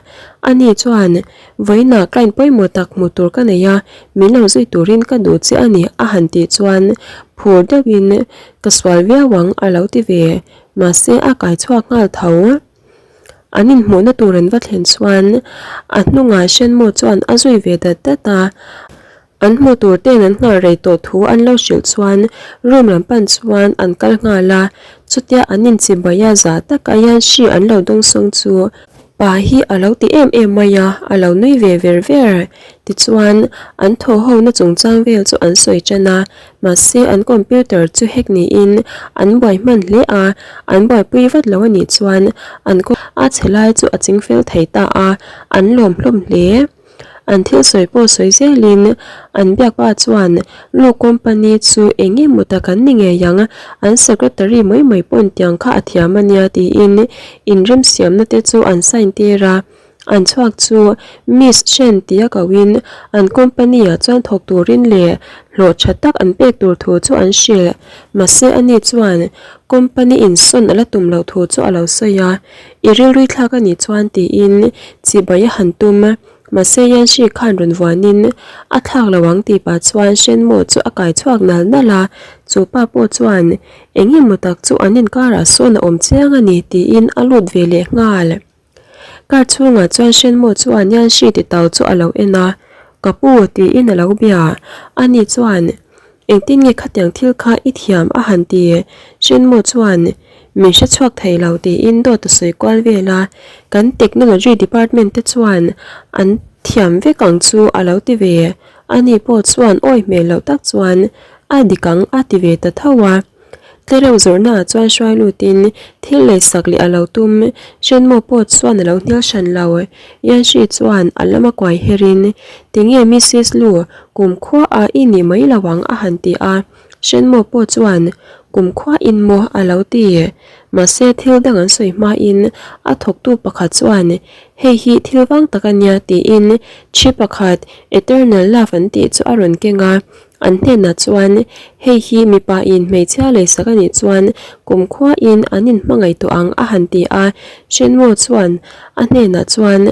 Ani chuan Vawiinah client pawimawh tak hmuh tur ka nei a, min lo zui turin ka duh che a ni a han tih chuan phur deuhin ka sual viau ang a lo ti ve, mahse a kai chhuak nghal tho. An inhmuhna tur an va thlen chuan a hnungah Shenmu chuan a zui ve dat dat a. An hmuh tur ten an nghal rei tawh thu an lo hrilh chuan room lam pan chuan an kal nghal a, chutia an inchibai a za taka hian hri an lo dawngsawng chu pa hi a lo ti em em mai a, a lo nui ve ver ver. Tichuan an thaw ho na chungchang vel chu an sawi tan a, mahse an computer chu hack niin an buai hman hle a, an buaipui vat lo a nih chuan an a chhe lai chu a chingfel thei ta a, an lawm hlawm hle. An thil sawi pawh sawi zelin an biak pa chuan Lu company chu eng emaw tak an ni ngei ang, an secretary mai mai pawn tiang kha a thiam a nia tiin inremsiamna te chu an sign tir a. An chhuak chu Miss Shen tia kohin an company ah chuan thawk turin leh hlawh tha tak an pek tur thu chu an hrilh. Mahse ani chuan company insawn a la tum loh thu chu a lo sawi a. I rilrui thlak a nih chuan tiin chibai a han tum. Mahse Yanshi khan rawn vuanin a thlak lo ang tih pah chuan Shenmo chu a kai chhuak nal nal a, chu pa pawh chuan eng emaw tak chu an inkarah sawn a awm chiang a ni tiin a lut ve leh nghal. Car chhungah chuan Shenmo chuan Yanshi ti tau chu a lo en a, Ka pu tiin a lo bia. Ani chuan Engtin nge khatiang thil kha i thiam a han ti? Shenmo chuan min hre chhuak thei lo tiin dawt a sawi kual vel a, kan technology department te chuan an thiam vek ang chu a lo ti ve. Ani pawh chuan awi hmel loh tak chuan a dik ang a ti ve ta tho a. Tlereuh zawrhna ah chuan hruai lutin thil lei sak leh a lo tum. Shenmo pawh chuan a lo hnial hran lo. Yanshi chuan a lama kuai herin, Tinge Missis Lu, kumkhua ah i nih mai lo ang a han ti a. Shenmo pawh chuan, Kumkhua in maw a lo ti. Mahse thil dang an sawi hmain a thawktu pakhat chuan, Hei hi thil vang tak a nia tiin thi pakhat Eternal Love an tih chu a rawn keng a. An hnenah chuan, Hei hi mipa in hmeichhia leisak a nih chuan kumkhua in an inhmangaih tawh ang a han ti a. Shenmo chuan a hnenah chuan,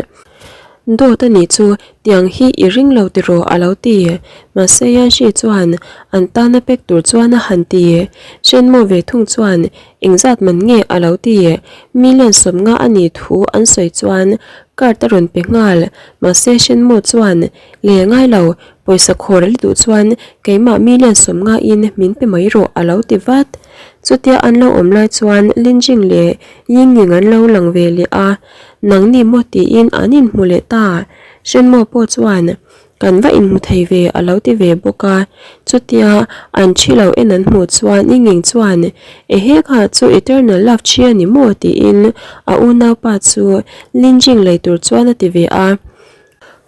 Dawt a nih chu, tiang hi i ring lo tiraw a lo ti. Mahse Yanshi chuan an tana pek tur chuan a han ti. Shenmo ve thung chuan, Engzat man nge a lo ti. Million 50 a nih thu an sawi chuan card a rawn pe nghal. Mahse Shenmo chuan, Le ngai lo, Pawisa khawr a la duh chuan keimah million 50 in min pe mai rawh a lo ti vat. Chutia an lo awm lai chuan Linjing leh Yingying an lo lang ve leh a, nangni maw tiin an inhmu leh ta. Shenmo pawh chuan kan va inhmu thei ve a lo ti ve bawk a. Chutia an thi lo en an hmuh chuan Yingying chuan ehe kha chu eternal love thi a ni maw tiin a unaupa chu Linjing lei tur chuan a ti ve a.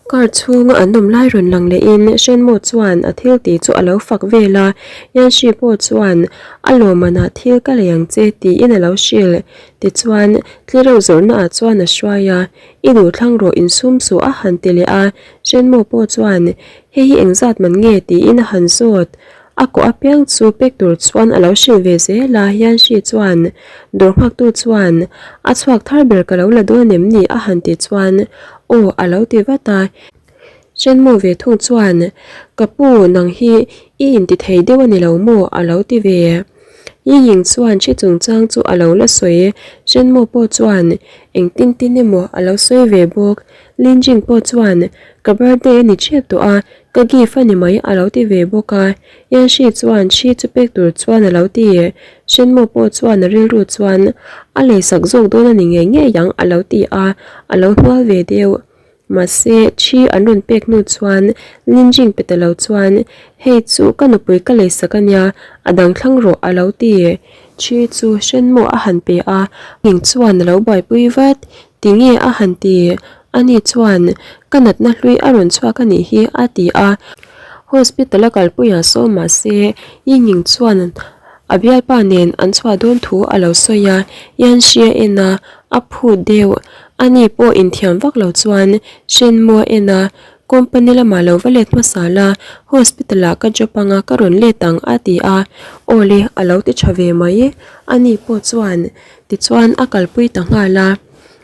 Car chhunga an awm lai rawn lang lehin Shenmo chuan a thil tih chu a lo fak vel a, Yanshi pawh chuan a lawmmanah thil ka lei ang che tiin a lo hrilh. Tichuan, tlereuh zawrhnaah chuan a hruai a, I duh thlang rawh insum suh a han ti leh a, Shenmo pawh chuan hei hi engzat man nge tiin a han zawt. A kawh apiang chu pek tur chuan a lo hrilh ve zel a, Yanshi chuan dawr nghaktu chuan a chhuak thar ber ka lo la dawn em ni a han ti chuan aw a lo ti vat a. Shenmu ve thung chuan ka pu nang hi i inti thei deuh a ni lo maw a lo ti ve. Yiying chuan hri chungchang chu a lo la sawi, Shenmu pawh chuan engtin tin emaw a lo sawi ve bawk. Linjing pawh chuan ka birthday a ni ṭep tawh a, Ka gift a ni mai a lo ti ve bawk a, Yanshi chuan thi chu pek tur chuan a lo ti. Shenmo pawh chuan a rilru chuan a leisak zawk dawn a ni ngei ngei ang a lo ti a, a lo hnual ve deuh. Mahse, thi an rawn pek hnu chuan Linjing pe ta lo chuan hei chu ka nupui ka leisak a nia, a dang thlang rawh a lo ti. Thi chu Shenmo a han pe a, Ning chuan a lo buaipui vat. Tinge a han ti? Ani chuan, Ka natna hlui a rawn chhuak a nih hi, a ti a. Hospital a kalpuiah saw mahse, Yingying chuan a bialpa nen an chhuah dawn thu a lo sawi a, Yanxi a en a, a phut deuh. Ani pawh inthiam vak lo chuan Shenmu a en a, Company lamah lo va let hmasa la, hospital ah ka job anga ka rawn let ang, a ti a. Awle, a lo ti tha ve mai. Ani pawh chuan tichuan a kalpui ta nghal a.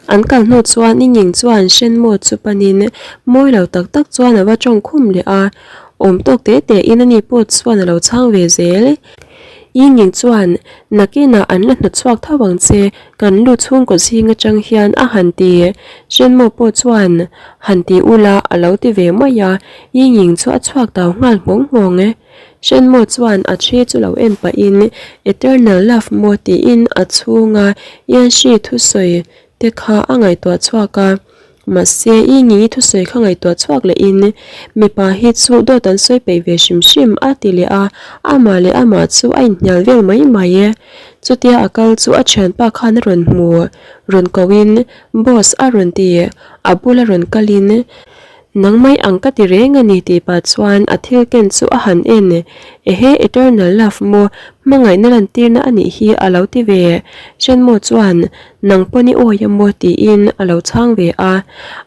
An kal hnu chuan Yingying chuan Shenmo chu panin mawi lo tak tak chuan a va tawng khum leh a, awm tawk te te in ani pawh chuan a lo chhang ve zel. Yingying chuan, Nakinah an la hnawt chhuak tho ang che, kan lu chhungkaw zing atang hian a han ti. Shenmo pawh chuan, Han ti ula a lo ti ve mai a, Yingying chu a chhuak tau nghal nghawng nghawng e. Shenmo chuan a thi chu lo en pahin Eternal Love maw tiin a chhunga Yanshi thusawi te kha a ngaihtuah chhuak a. Mahse, i ngi thusawi kha ngaihtuah chhuak lehin mipa hi chu dawt an sawi peih ve hrim hrim a ti leh a, amah leh amah chu a inhnial vel mai mai e. Chutia a kal chu a thianpa khan a rawn hmu, rawn kohin Boss a rawn ti, a bula rawn kalin Nang mai ang ka ti reng a ni tih pah chuan a thil ken chu a han en. Ehe Eternal Love maw, hmangaihna lantirna a nih hi a lo ti ve. Shenmo chuan nang pawn i awi a maw tiin a lo chhang ve a.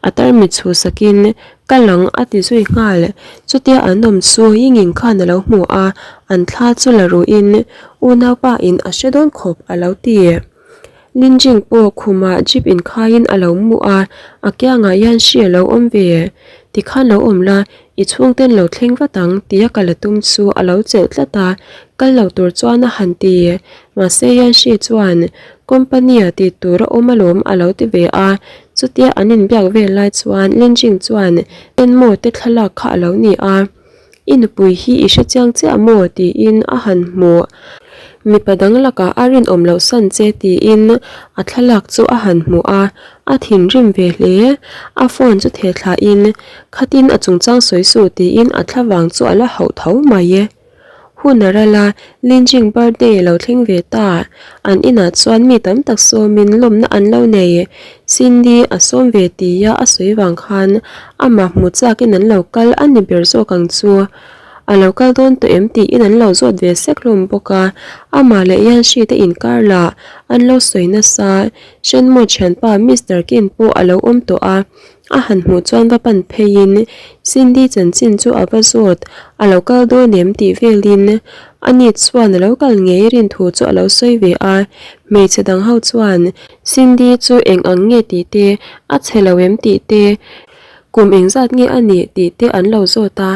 A tarmit chhuhsakin ka lang a ti zui nghal. Chutia an awm chu Yinging khan a lo hmu a, an thla chu la ruhin unaupa in a hre dawn khawp a lo ti. Linjing pawh khumah jeep inkhaiin a lo mu a, a kiangah hian hri a lo awm ve. Tikhan lo awm la, i chhungten lo thleng vat ang tia ka la tum chu a lo chelh tlat a, kal lo tur chuan a han ti. Mahse hian hri chuan company-a tih tur a awm alawm a lo ti ve a, chutia an inbiak vel lai chuan Linjing chuan Enmaw te thlalak kha a lo ni a. I nupui hi i hre chiang chiah maw? tiin a han hmu. Mipa dang lakah a rinawm loh san che tiin a thlalak chu a han hmu a, a thinrim ve hle. A phone chu theh thlahin, Khatin a chungchang sawi suh tiin a thlavang chu a la hauh tho mai. Hun a ral a, Linjing birthday a lo thleng ve ta. An inah chuan mi tam tak sawmin lawmna an lo nei. Cindy a sawm ve tia a sawi vang khan amah hmu chakin an lo kal a ni ber zawk ang chu. A lo kal dawn tawh em tiin an lo zawt ve sek hlawm bawk a, amah leh Yanshi te inkar lah an lo sawi nasa. Shenmo thianpa Mister Kin pawh a lo awm tawh a. A han hmuh chuan va pan pheiin Cindy chanchin chu a va zawt, a lo kal dawn em tih velin ani chuan a lo kal ngei rin thu chu a lo sawi ve a, hmeichhe dang ho chuan Cindy chu eng ang nge tih te, a chhe lo em tih te, kum engzat nge a nih tih te an lo zawt a.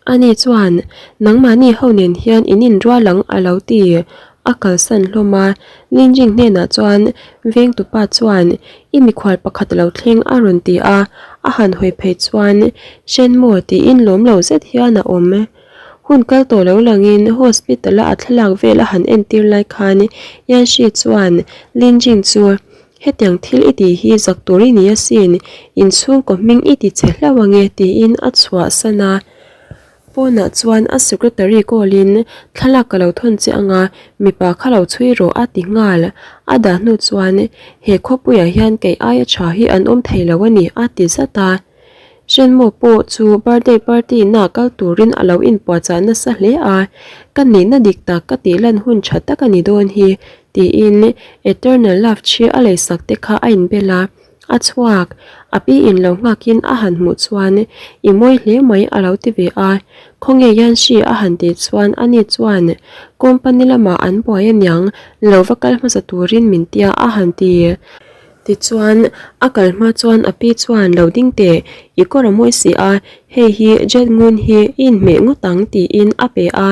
Ani chuan, Nangmahni ho nen hian in inrual ang a lo ti. A kalsan hlawm a. Linjing hnenah chuan vengtupa chuan, I mikhual pakhat a lo thleng a rawn ti a. A han hawi phei chuan, Shenmo tiin lawm lo zet hian a awm. Hun kal tawh lo langin hospital-a a thlalak vel a han entir lai khan Yanshi chuan Linjing chu, Hetiang thil i tih hi zak tur i ni asin, inchhungkaw hming i ti che hlauh ange tiin a chhuahsan a. Pawnah chuan a secretary call-in thlalak ka lo thawn che anga mipa kha lo chhui rawh a ti nghal. A dah hnu chuan he khawpuiah hian kei aia tha hi an awm thei lo a ni a ti zat a. Shenmo pawh chu birthday party naa kal turin a lo inpuahchah nasa hle a, Ka nihna dik tak ka tih lan hun tha tak a ni dawn hi, tiin Eternal Love chhi a leisak te kha a inbel a. A chhuak, a pi in lo nghakin a han hmuh chuan i mawi hle mai a lo ti ve a. Khawnge Yanshi a han tih chuan ani chuan company lamah an buai aniang lo va kal hmasa turin min tia a han ti. Tichuan a kal hma chuan a pi chuan lo ding teh i kawr a mawi si a, hei hi jet ngun hi i inhmeh ngawt ang tiin a pe a.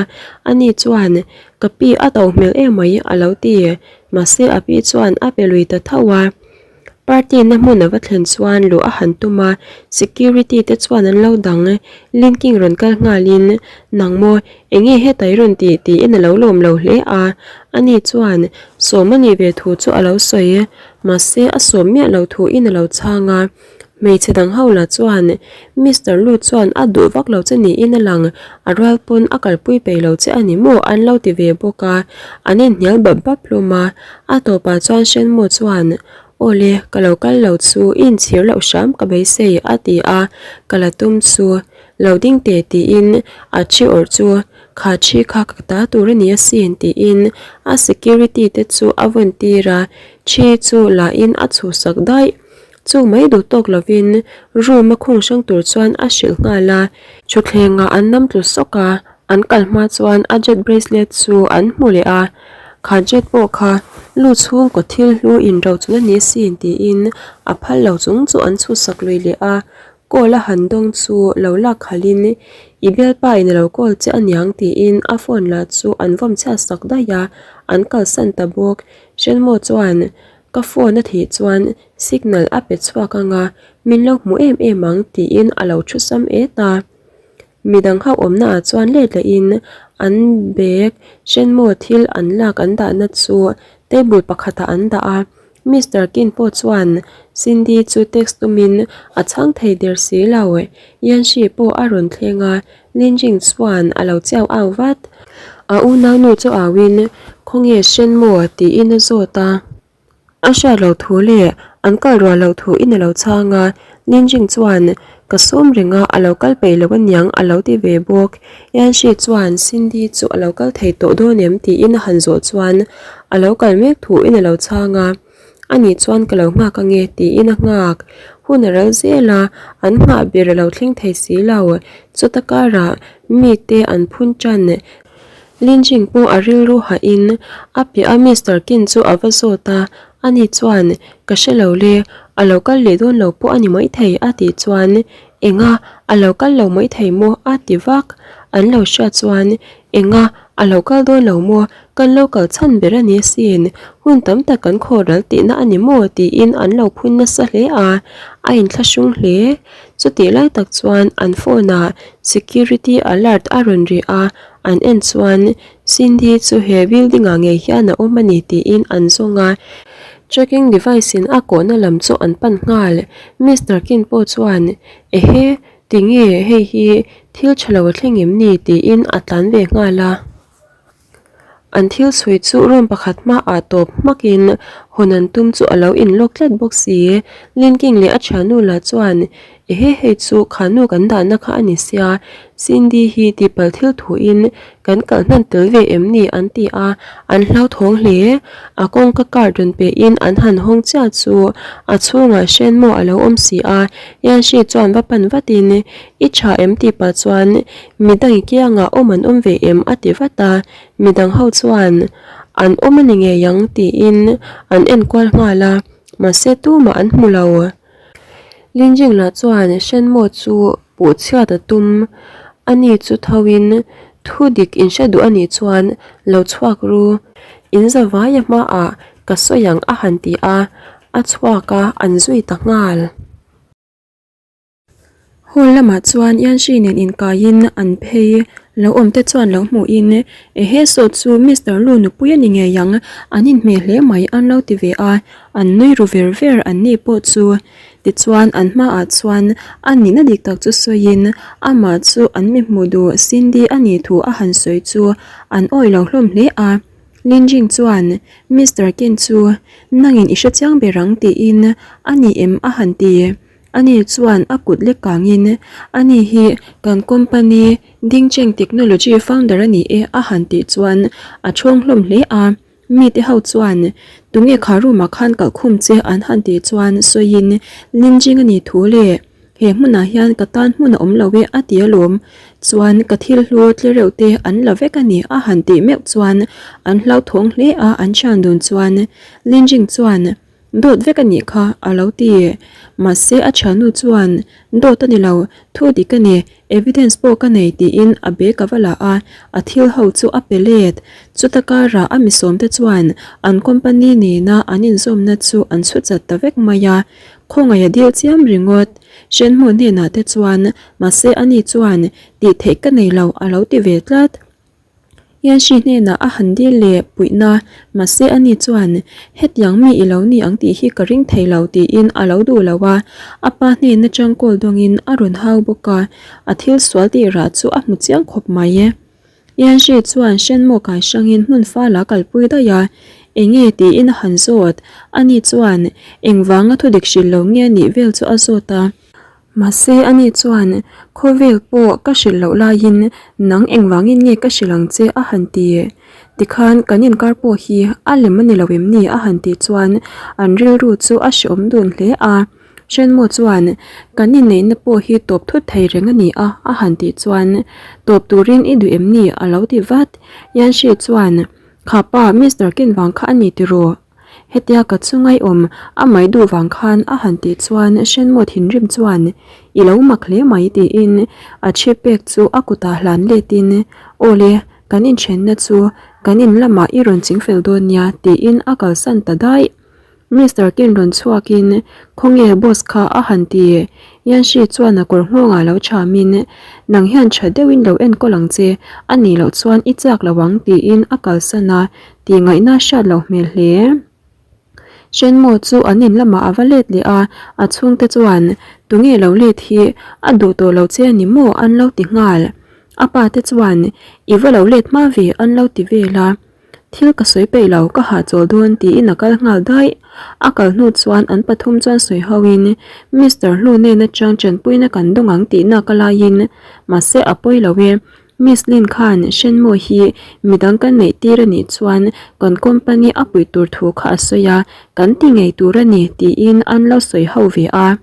Ani chuan ka pi a to hmel emai a lo ti. Mahse a pi chuan a pe lui ta tho a. Party na hmun a va thlen chuan luh a han tum a, security te chuan an lo dang. Linking rawn kal nghalin, Nang maw, enge heta i rawn tih? tiin a lo lawm lo hle a. Ani chuan sawm a nih ve thu chu a lo sawi, mahse a sawm miah lo thuin a lo chhang a. Hmeichhe dang ho lah chuan Mister Lu chuan a duh vak lo che niin a lang, a rual pawn a kalpui peih lo che a ni maw an lo ti ve bawk a, an inhnial bap bap hlawm a. A tawpah chuan Shenmu chuan, Aw le, ka lo kal lo chu i inchhir loh hram ka beisei a ti a, ka la tum chu lo ding teh tiin a thi awrh chu kha thi kha ka ta tur a ni asin tiin a security te chu a vawn tir a, thi chu la in a chhuhsak daih. Chu mai duh tawk lovin room a khung hrang tur chuan a hrilh nghal a. Thutthlengah an nam tlu sawk a, an kal hma chuan a jet bracelet chu an hmu leh a. Kha jet pawh kha lu chhungkaw thil hlu inro chung a ni sin tiin a phal lo chung chu an chhusak lui leh a. Call a han dawng chu lo lak khalhin i bialpa in a lo call che aniang tiin a phone lah chu an vawm chhiat sak daih a, an kalsan ta bawk. Shenmo chuan Ka phone a thih chuan signal a pe chhuak ang a, min lo hmu em em ang tiin a lo thu sam et a. Midang ho awmna ah chuan let leh in an bag hrenmaw thil an lak an dahna chu table pakhat ah an dah a. Mister Kin pawh chuan Cindy chu text tumin a chhang thei der si lo. Yanshi pawh a rawn thleng a, Linjing chuan a lo chiau au vat. A unaunu chu auin, Khawnge Shenmo? tiin a zawt a. A hriat loh thu leh an kal rual loh thu in a lo chhang a. Linjing chuan, Ka sawm reng a, a lo kal peih lo aniang a lo ti ve bawk. Yanshi chuan Cindy chu a lo kal thei tawh dawn em? tiin a han zawh chuan a lo kal mek thu in a lo chhang a. Ani chuan ka lo nghak ange tiin a nghak. Hun a ral zel a, an nghah ber a lo thleng thei si lo. Chuta karah mite an phun tan. Linjing pawh a rilru hahin a piah a Mister Kin chu a va zawt a, ani chuan ka hre lo le, a lo kal leh dawn lo pawh a ni maithei a tih chuan Enga, a lo kal lo maithei maw? a ti vak. An lo hriat chuan Enga, a lo kal dawn lo maw? Kan lo kal chhan ber a ni asin, hun tam tak kan khaw ral tihna a ni maw? tiin an lo phun nasa hle a, a inthlahrung hle. Chutih lai tak chuan an phone-ah security alert a rawn ri a, an en chuan Cindy chu he building-ah ngei hian a awm a ni tiin an zawng a. Tracking device-in a kawhna lam chu an pan nghal. Mister Kin pawh chuan, Ehe, tinge hei hi thil tha lo a thleng em ni? tiin a tlan ve nghal a. An thil chhui chu room pakhat hmaah tawp hmakin hawn an tum chu a lo inlawk tlat bawk si. Linking leh a thiannu lah chuan, Ehe hei chu khanu kan dahna kha a ni sia, Cindy hi tihpalh thil thuin kan kalh hnan tel ve em ni an ti a, an hlauthawng hle. A kawngka card rawn pehin an han hawng chiah chu a chhungah hrenmaw a lo awm si a, Yanshi chuan va pan vatin, I tha em tih pah chuan Midang i kiangah awm an awm ve em? a ti vat a, midang ho chuan an awm a ni ngei ang tiin an enkual nghal a, mahse tumah an hmu lo. Linjing lah chuan Shenmo chu puh chhiat a tum, ani chu thoin thu dik in hre duh a nih chuan lo chhuak ru, in zavaia hmaah ka sawi ang a han ti a, a chhuak a, an zui ta nghal. Hall lamah chuan Yanshi nen inkaiin an phei lo awm te chuan lo hmuhin Ehe saw chu Mister Lu nupui a ni ngei ang, an inhmeh hle mai an lo ti ve a, an nui ru ver ver an ni pawh chu. Tichuan an hmaah chuan a nihna dik tak chu sawiin amah chu an mi hmuh duh Cindy a nih thu a han sawi chu an awih lo hlawm hle a. Lin Jing chuan Mister Ken chu nangin i hrechiang ber ang tiin a ni em a han ti. Ani chuan a kut lek kangin, Ani hi kan company Dingcheng Technology founder a ni e a han tih chuan a ṭhawng hlawm hle a. Mite ho chuan, Tunge kha room ah khan kalh khum che an han tih chuan sawiin Linjing a ni thu le, he hmunah hian ka tan hmun a awm lo e a ti alawm. Chuan ka thil hlu tle reuh te an la vek a ni a han tih meuh chuan an hlauthawng hle a an thian dun chuan Linjing chuan, Dawt vek a nih kha, a lo ti. Mahse a thiannu chuan, Dawt a ni lo, thu dik a ni, evidence pawh ka nei tiin a bag a va la a, a thil ho chu a pe let. Chuta karah a misawmte chuan an company nena an inzawmna chu an chhu chat ta vek mai a, khawngaih a dil chiam ringawt. Hrenhmu hnenah te chuan, mahse ani chuan, Tih theih ka nei lo, a lo ti ve tlat. Yanshi hnenah a han dil leh puihna, mahse ani chuan, Hetiang mi i lo ni ang tih hi ka ring thei lo tiin a lo duh lo a, a pa hnen atang call dawngin a rawn hau bawk a, a thil sual tih rah chu a hmu chiang khawp mai. Yanshi chuan Shenmue kai hrangin hmun fal a kalpui daih a, Enge tiin a han zawt, ani chuan engvanga thudik hrilh lo nge anih vel chu a zawt a. Mahse ani chuan, Khawvel pawh ka hrilh loh laiin nang engvangin nge ka hrilh ang che a han ti. Tikhan kan inkar pawh hi a lem a ni lo em ni a han tih chuan an rilru chu a hreawm dun hle a. Hrenmaw chuan, Kan inneihna pawh hi tawp thut thei reng a ni a a han tih chuan, Tawp turin i duh em ni a lo ti vat. Yanshi chuan, Kha pa Mister Kin vang kha a ni tiraw? Hetia ka chu ngaihawm a mai duh vang khan a han tih chuan Hrenmaw thinrim chuan I lo mak hle mai tiin a chhip pek chu a kutah hlan letin Aw le, kan inthenna chu kan in lamah i rawn chingfel dawn nia tiin a kalsan ta daih. Mister Kin rawn chhuakin Khawnge boss kha a han ti. Yanshi chuan a kawr nghawngah lo chhamin Nang hian tha deuhin lo enkawl ang che, a nih loh chuan i chak lo ang tiin a kalsan a. Tih ngaihna hriat loh hmel hle. Shenmo chu an in lamah a va let leh a, a chhungte chuan, Tunge lo let hi, a duh tawh lo che a ni maw? an lo ti nghal. A pa te chuan, I va lo let hma ve an lo ti vel a. Thil ka sawi peih lo, ka hahchawl dawn tiin a kal nghal daih. A kal hnu chuan an pathum chuan sawi ho in, Mister Hlu nen atang tanpuina kan dawng ang tihna ka laiin, mahse a pawi lo e, Miss Lin khan Shenmue hi midang kan neih tir a nih chuan kan company a puih tur thu kha a sawi a, kan ti ngei tur a ni tiin an lo sawi ho ve a.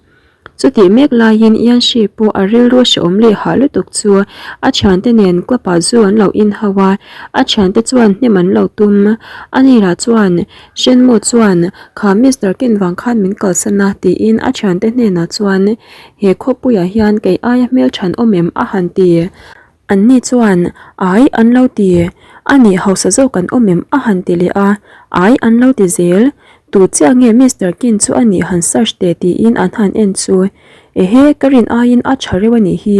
Chutih mek laiin Yanshi pawh a rilru hrehawm leh hah lutuk chu a thiante nen club ah zu an lo in ho a, a thiante chuan hnem an lo tum. Ani lah chuan Shenmue chuan kha Mister Ken vang khan min kalsan a tiin a thiante hnenah chuan He khawpuiah hian kei aia hmelthan awm em? a han ti. Anni chuan, Ai, an lo ti. Anih hausa zawk an awm em? a han ti leh a. Ai, an lo ti zel. Tu chiah nge Mister Kin chu anih han search teh tiin an han en chu. Ehe, ka rin aiin a tha reuh anih hi.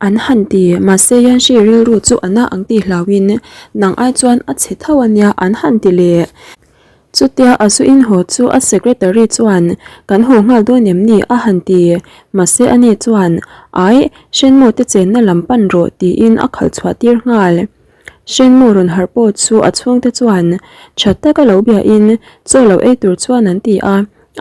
An han ti, mahse Yanshi rilru chu a na ang tih hlauhin nang ai chuan a chhe tho a nia an han ti leh. Chutia a zu in haw chu a secretary chuan kan haw nghal dawn em ni a han ti, mahse ani chuan Ai, Shenmue te chenna lam pan rawh tiin a khalh chhuah tir nghal. Shenmue rawn harh pawh chu a chhungte chuan tha taka lo biain chaw lo ei tur chuan an ti a.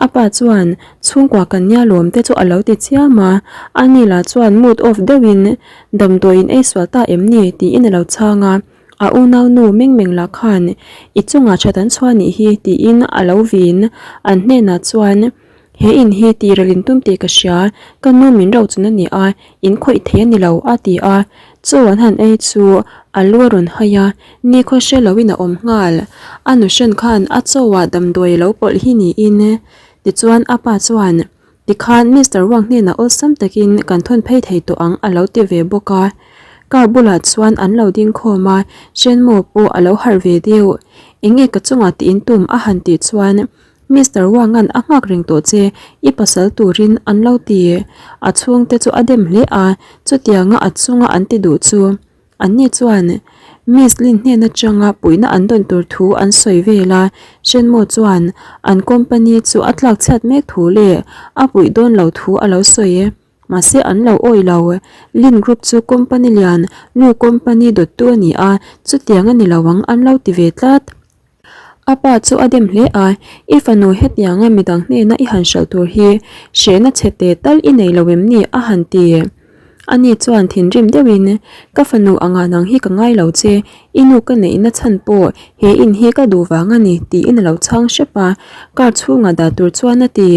A pa chuan, Chhungkua kan nia lawm te chu a lo ti chiam a, ani lah chuan mood off deuhin, Damdawiin ei sual ta em ni? tiin a lo chhang a. A unaunu meng meng lah khan, I chungah that an chhuah nih hi, tiin a lo vin. An hnenah chuan, He in hi tirel in tum tih ka hria, ka nu min rochun a ni a, in khawih thei a ni lo, a ti a. Chaw an han ei chu a lu a rawn hai a, nikhaw hre loin a awm nghal. A nu hran khan a chawah damdawi a lo pawlh hi niin. Tichuan a pa chuan, Tikhan Mister Wang hnenah awlsam takin kan thawn phei thei tawh ang a lo ti ve bawk a. Car bulah chuan an lo ding khawm a, Shenmue pawh a lo harh ve deuh. Enge ka chungah tiin tum a han tih chuan Mister Wang-a'n a nghak reng tawh che, i pasal turin an lo ti. A chhungte chu a dem hle a, chutianga a chunga an ti duh chu. Anni chuan Miss Lin hnen atanga puihna an dawn tur thu an sawi vel a, Shenmo chuan an company chu a tlak chhiat mek thu leh a puih dawn lo thu a lo sawi. Mahse an lo awih lo. Lin Group chu company lian, nu company dawttu a ni a, chutiang a ni lo ang an lo ti ve tlat. A pa chu a dem hle a, I fanu hetianga midang hnena i han hralh tur hi hrehna chhe te tal i nei lo em ni? a han ti. Ani chuan thinrim deuhin, Ka fanu anga nang hi ka ngai lo che, i nu ka neihna chhan pawh he in hi ka duh vang a ni, tiin a lo chhang hrep a, car chhungah dah tur chuan a ti.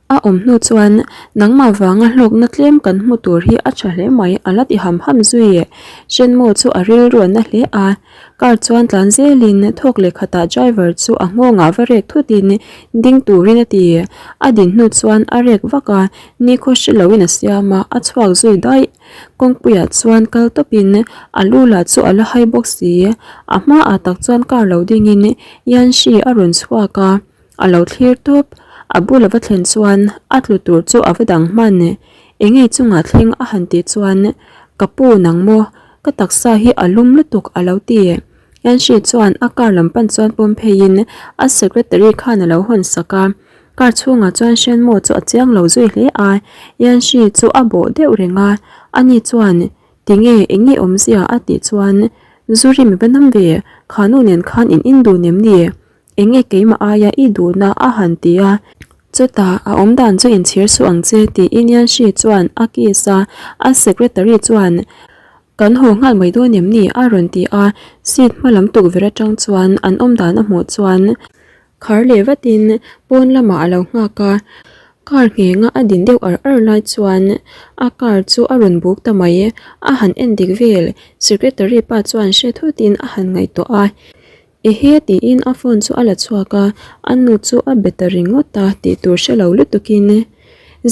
A awm hnu chuan nangmah vanga hlawkna tlem kan hmu tur hi a tha hle mai a la ti ham ham zui. Shenmo chu a rilru a na hle a, car chuan tlan zelin thawk leh khatah driver chu a nghawngah va rek thutin ding turin a ti. A din hnu chuan a rek vak a, nikhaw hre loin a siam a, a chhuak zui daih. Kawngpuiah chuan kal tawpin a lu lah chu a la hai bawk si. A hmaah tak chuan car lo dingin Yanxi a rawn chhuak a. A lo thlir tawp, a bul a va thlen chuan a tlu tur chu a va dang hman. Enge chungah thleng a han tih chuan, Ka pu nang maw, ka taksa hi a lum lutuk a lo ti. Yanshi chuan a car lam pan chuan pawm pheiin a secretary khan a lo hawn sak a. Car chhungah chuan Shenmo chu a chiang lo zui hle a, Yanshi chu a bawh deuh reng a, ani chuan Tinge enge awmzia a tih chuan, Zuri mi va nam ve, khanu nen khan in indun em ni? Enge keimah aia i duhna a han ti a, chutah a awmdan chu inchhir suh ang che tiin Yanshi chuan a kiss a, a secretary chuan Kan haw nghal mai dawn em ni? a rawn ti a, seat hma lam tukverh atang chuan an awmdan a hmuh chuan khar leh vatin pawn lamah a lo nghak a, car nghenga a din deuh ar ar lai chuan a car chu a rawn buk ta mai, a han en dik vel, secretary pa chuan hre thutin a han ngaihtuah a. Ehe tiin a phone chu a la chhuak a, a nu chu a be ta ringawt a tih tur hre lo lutukin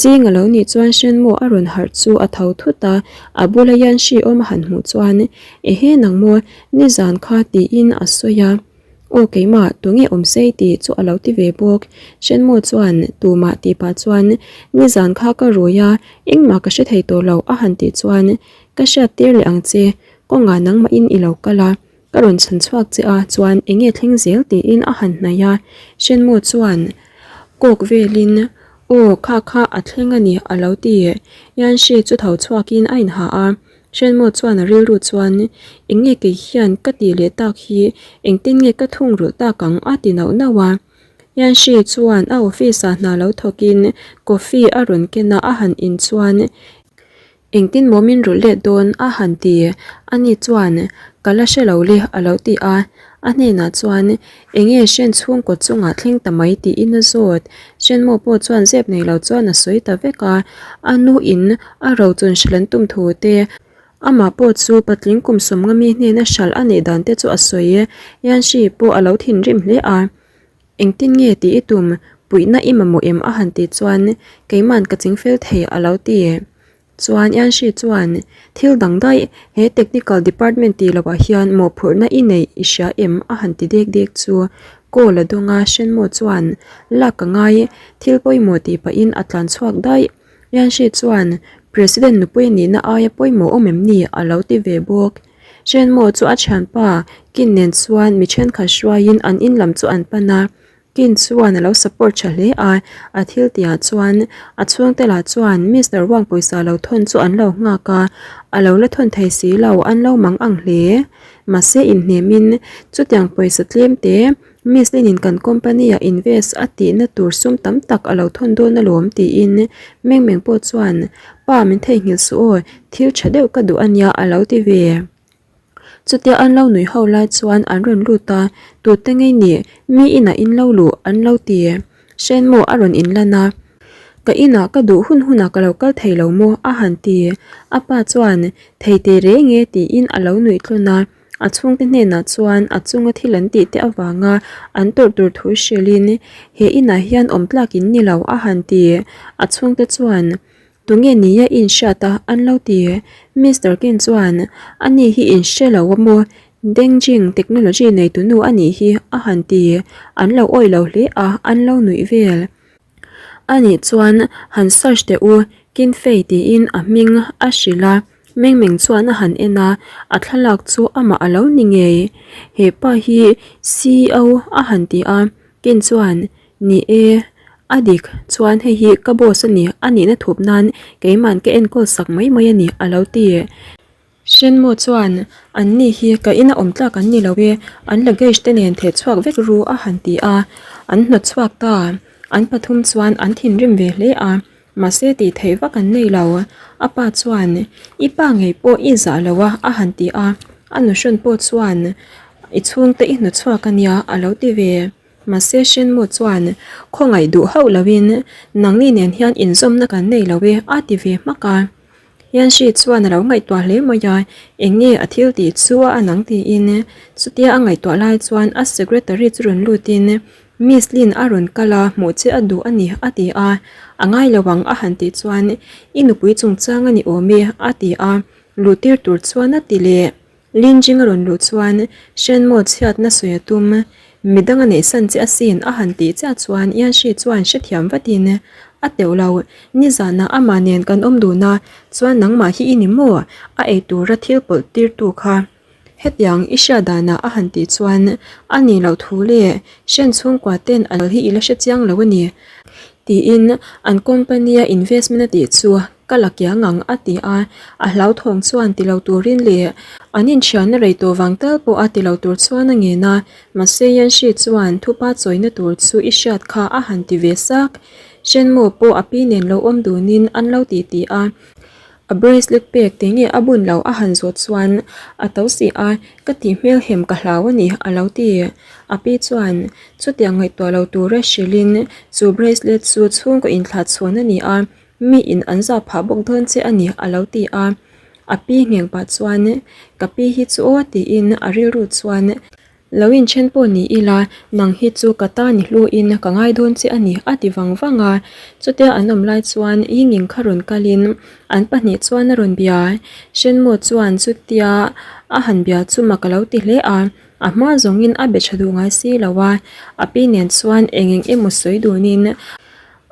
zing a lo nih chuan Shenmo a rawn harh chu a tho thut a, a bula Yanxi awm a han hmuh chuan Ehe nang maw nizan kha tiin a sawi a, Aw keimah tunge awm sei tih chu a lo ti ve bawk, Shenmo chuan tumah tih pah chuan nizan kha ka rui a, engmah ka hre thei tawh lo a han tih chuan ka hriat tir leh ang che, kawngah nangmahin i lo kal a. Ka rawn chhan chhuak che a, chuan eng nge thleng zel tiin a han hnaih a, Shenmu chuan kawk velin Aw kha kha a thleng a ni a lo ti. Yanshi chu tho chhuakin a inha a, Shenmu chuan a rilru chuan eng nge kei hian ka tih leh tak hi engtin nge ka thungrulh tak ang a ti nauh nauh a. Yanshi chuan a office ah hna lo thawkin coffee a rawn ken a, a han in chuan Engtin maw min rulh let dawn a han ti? Ani chuan, Ka la hre lo le a lo ti a. A hnenah chuan, Enge Shen chhungkaw chungah thleng ta mai tiin a zawt. Shen maw pawh chuan zep nei lo chuan a sawi ta vek a. A nu in a rochun hrilh an tum thu te, amah pawh chu patling kum sawmnga mi hnena hralh a neih dan te chu a sawi. Yanxi pawh a lo thinrim hle a. Engtin nge tih i tum? Puihna i mamawh em? a han tih chuan keima'n ka chingfel thei a lo ti. Chuan Yanxi chuan, Thil dang daih, he technical department tih lohah hian mawhphurhna i neih i hria em? a han ti dek dek chu call a dawng a, Shenmo chuan, Lak ka ngai, thil pawimawh tih pahin a tlan chhuak daih. Yanxi chuan, President nupui nihna aia pawimawh awm em ni? a lo ti ve bawk. Shenmo chu a thianpa Kin nen chuan mi thenkhat hruaiin an in lam chu an pan a, Kin chuan a lo support tha hle a, a thil tihah chuan a chhungte lah chuan Mister Wang pawisa lo thawn chu an lo nghak a, a lo la thawn thei si lo, an lo mang ang hle. Mahse inhnemin chutiang pawisa tlem te Miss Lin-in kan company-ah invest a tihna tur sum tam tak a lo thawn dawn alawm tiin Meng Meng pawh chuan Pa min theihnghilh suh aw, thil tha deuh ka duh ania a lo ti ve. Chutia an lo nui ho lai chuan an rawn lut a, tute ngei nih mi inah in lo luh an lo ti. Hrenmaw a rawn inlan a, Ka inah ka duh hun hunah ka lo kal thei lo maw a han ti. A pa chuan thei teh reng e tiin a lo nuih tlawn a. A chhungte hnenah chuan a chunga thil an tih te avanga an tawrh tur thu hrilhin he inah hian awm tlak in ni lo a han ti. A chhungte chuan Tunge nia i inhriat a? an lo ti. Mister Kin chuan Ani hi in hre lo a maw? Dengjing technology neitunu a nih hi a han ti. An lo awih lo hle a, an lo nuih vel. Anih chuan han search teh u, Kinfei tiin a hming a hrilh a, Meng Meng chuan a han en a, a thlalak chu amah a lo ni ngei. He pa hi CEO a han ti a, Kin chuan, Ni e, a dik, chuan hei hi ka boss a ni, a nihna thup nan keiman ka enkawl sak mai mai a ni a lo ti. Shenmo chuan, Anni hi ka ina awm tlak an ni lo e, an luggage te nen theh chhuak vek ru a han ti a, an hnawt chhuak ta. An pathum chuan an thinrim ve hle a, mahse tih theih vak an nei lo. A pa chuan, I pa ngei pawh i zah lo a a han ti a, a nuhrawn pawh chuan, I chhungte i hnawt chhuak a nia a lo ti ve. Mahse Shenmu chuan, Khawngaih duh hauh loin nangni nen hian inzawmna kan nei lo e a ti ve hmak a. Yanshi chuan a lo ngaihtuah hle mai a, eng nge a thil tih chu a an ang tiin. Chutia a ngaihtuah lai chuan a secretary chu rawn lutin, Miss Lin a rawn kal a, hmuh che a duh a ni a ti a. A ngai lo ang a han tih chuan, I nupui chungchang a ni awm e a ti a, luhtir tur chuan a ti leh. Linjing a rawn luh chuan Shenmo chhiatna sawi a tum. Midang a neihsan che asin a han tih chiah chuan Yanshi chuan hrethiam vatin a teuh lo. Nizanah amah nen kan awm dun a, chuan nangmah hi i ni maw? A ei tura thil pawlh tirtu kha. Hetiang i hriat danah a han tih chuan a nih loh thu leh Shen chhungkua ten an hi i la hrechiang lo a ni tiin an company a investment a tih chu Ka la kiang ang a ti a, a hlauthawng chuan ti lo turin leh an inthianna rei tawh vang tal pawh a ti lo tur chuan a ngen a, mahse Yanshi chuan thupa chawina tur chu i hriat kha a han ti ve sak. Shenmu pawh a pi nen lo awm dunin an lo ti ti a, a bracelet pek ti nge a bun lo a han zawh chuan a to si a, ka tih hmel hem ka hlau a ni a lo ti. A pi chuan chutiang ngaihtuah lo tura hrilhin chu bracelet chu chhungkaw inthlahchhawn a ni a, Mi in an zah phah bawk dawn che a ni a lo ti a, a pi ngheng pah chuan ka pi hi chu aw tiin a rilru chuan lo inthen pawh ni ila nang hi chu ka ta ni hluin ka ngai dawn che a ni a ti vang vang a, chutia an awm lai chuan Yinging kha rawn kalin an pahnih chuan a rawn bia, Shenmo chuan chutia a han bia chu mak a lo ti hle a, a hma zawngin a be tha duh ngai si lo a, a pi nen chuan eng eng emaw sawi dunin.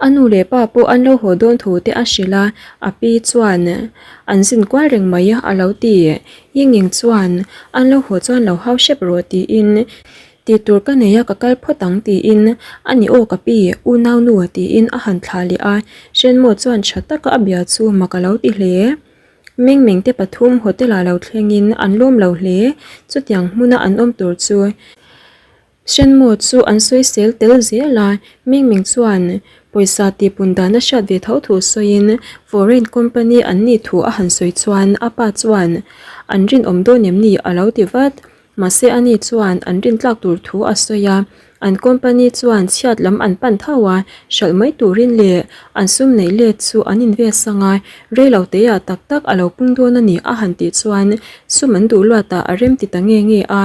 A nu leh pa pawh an lo haw dawn thu te a hrilh a, a pi chuan an zin kual reng mai a lo ti. Yingying chuan an lo haw chuan lo hau hrep rawh tiin tih tur ka nei a ka kal phawt ang tiin a ni aw ka pi unau nu tiin a han thlah leh a, Shenmo chuan tha taka a bia chu mak a lo ti hle. Mengmeng te pathum hotel ah lo thlengin an lawm lo hle, chutiang hmuna an awm tur chu. Shenmo chu an sawisel tel zel a, Mingming chuan pawisa tihpun dan a hriat ve tho thu sawiin foreign company an nih thu a han sawi chuan a pa chuan an rinawm dawn em ni a lo ti vat. Mahse ani chuan an rintlak tur thu a sawi a, an company chuan chhiat lam an pan tho a, hralh mai turin leh an sum neih let chu an invest ang a, rei lo teiah tak tak a lo pung dawn a ni a han tih chuan sum an duh luatah a rem ti ta nge nge a.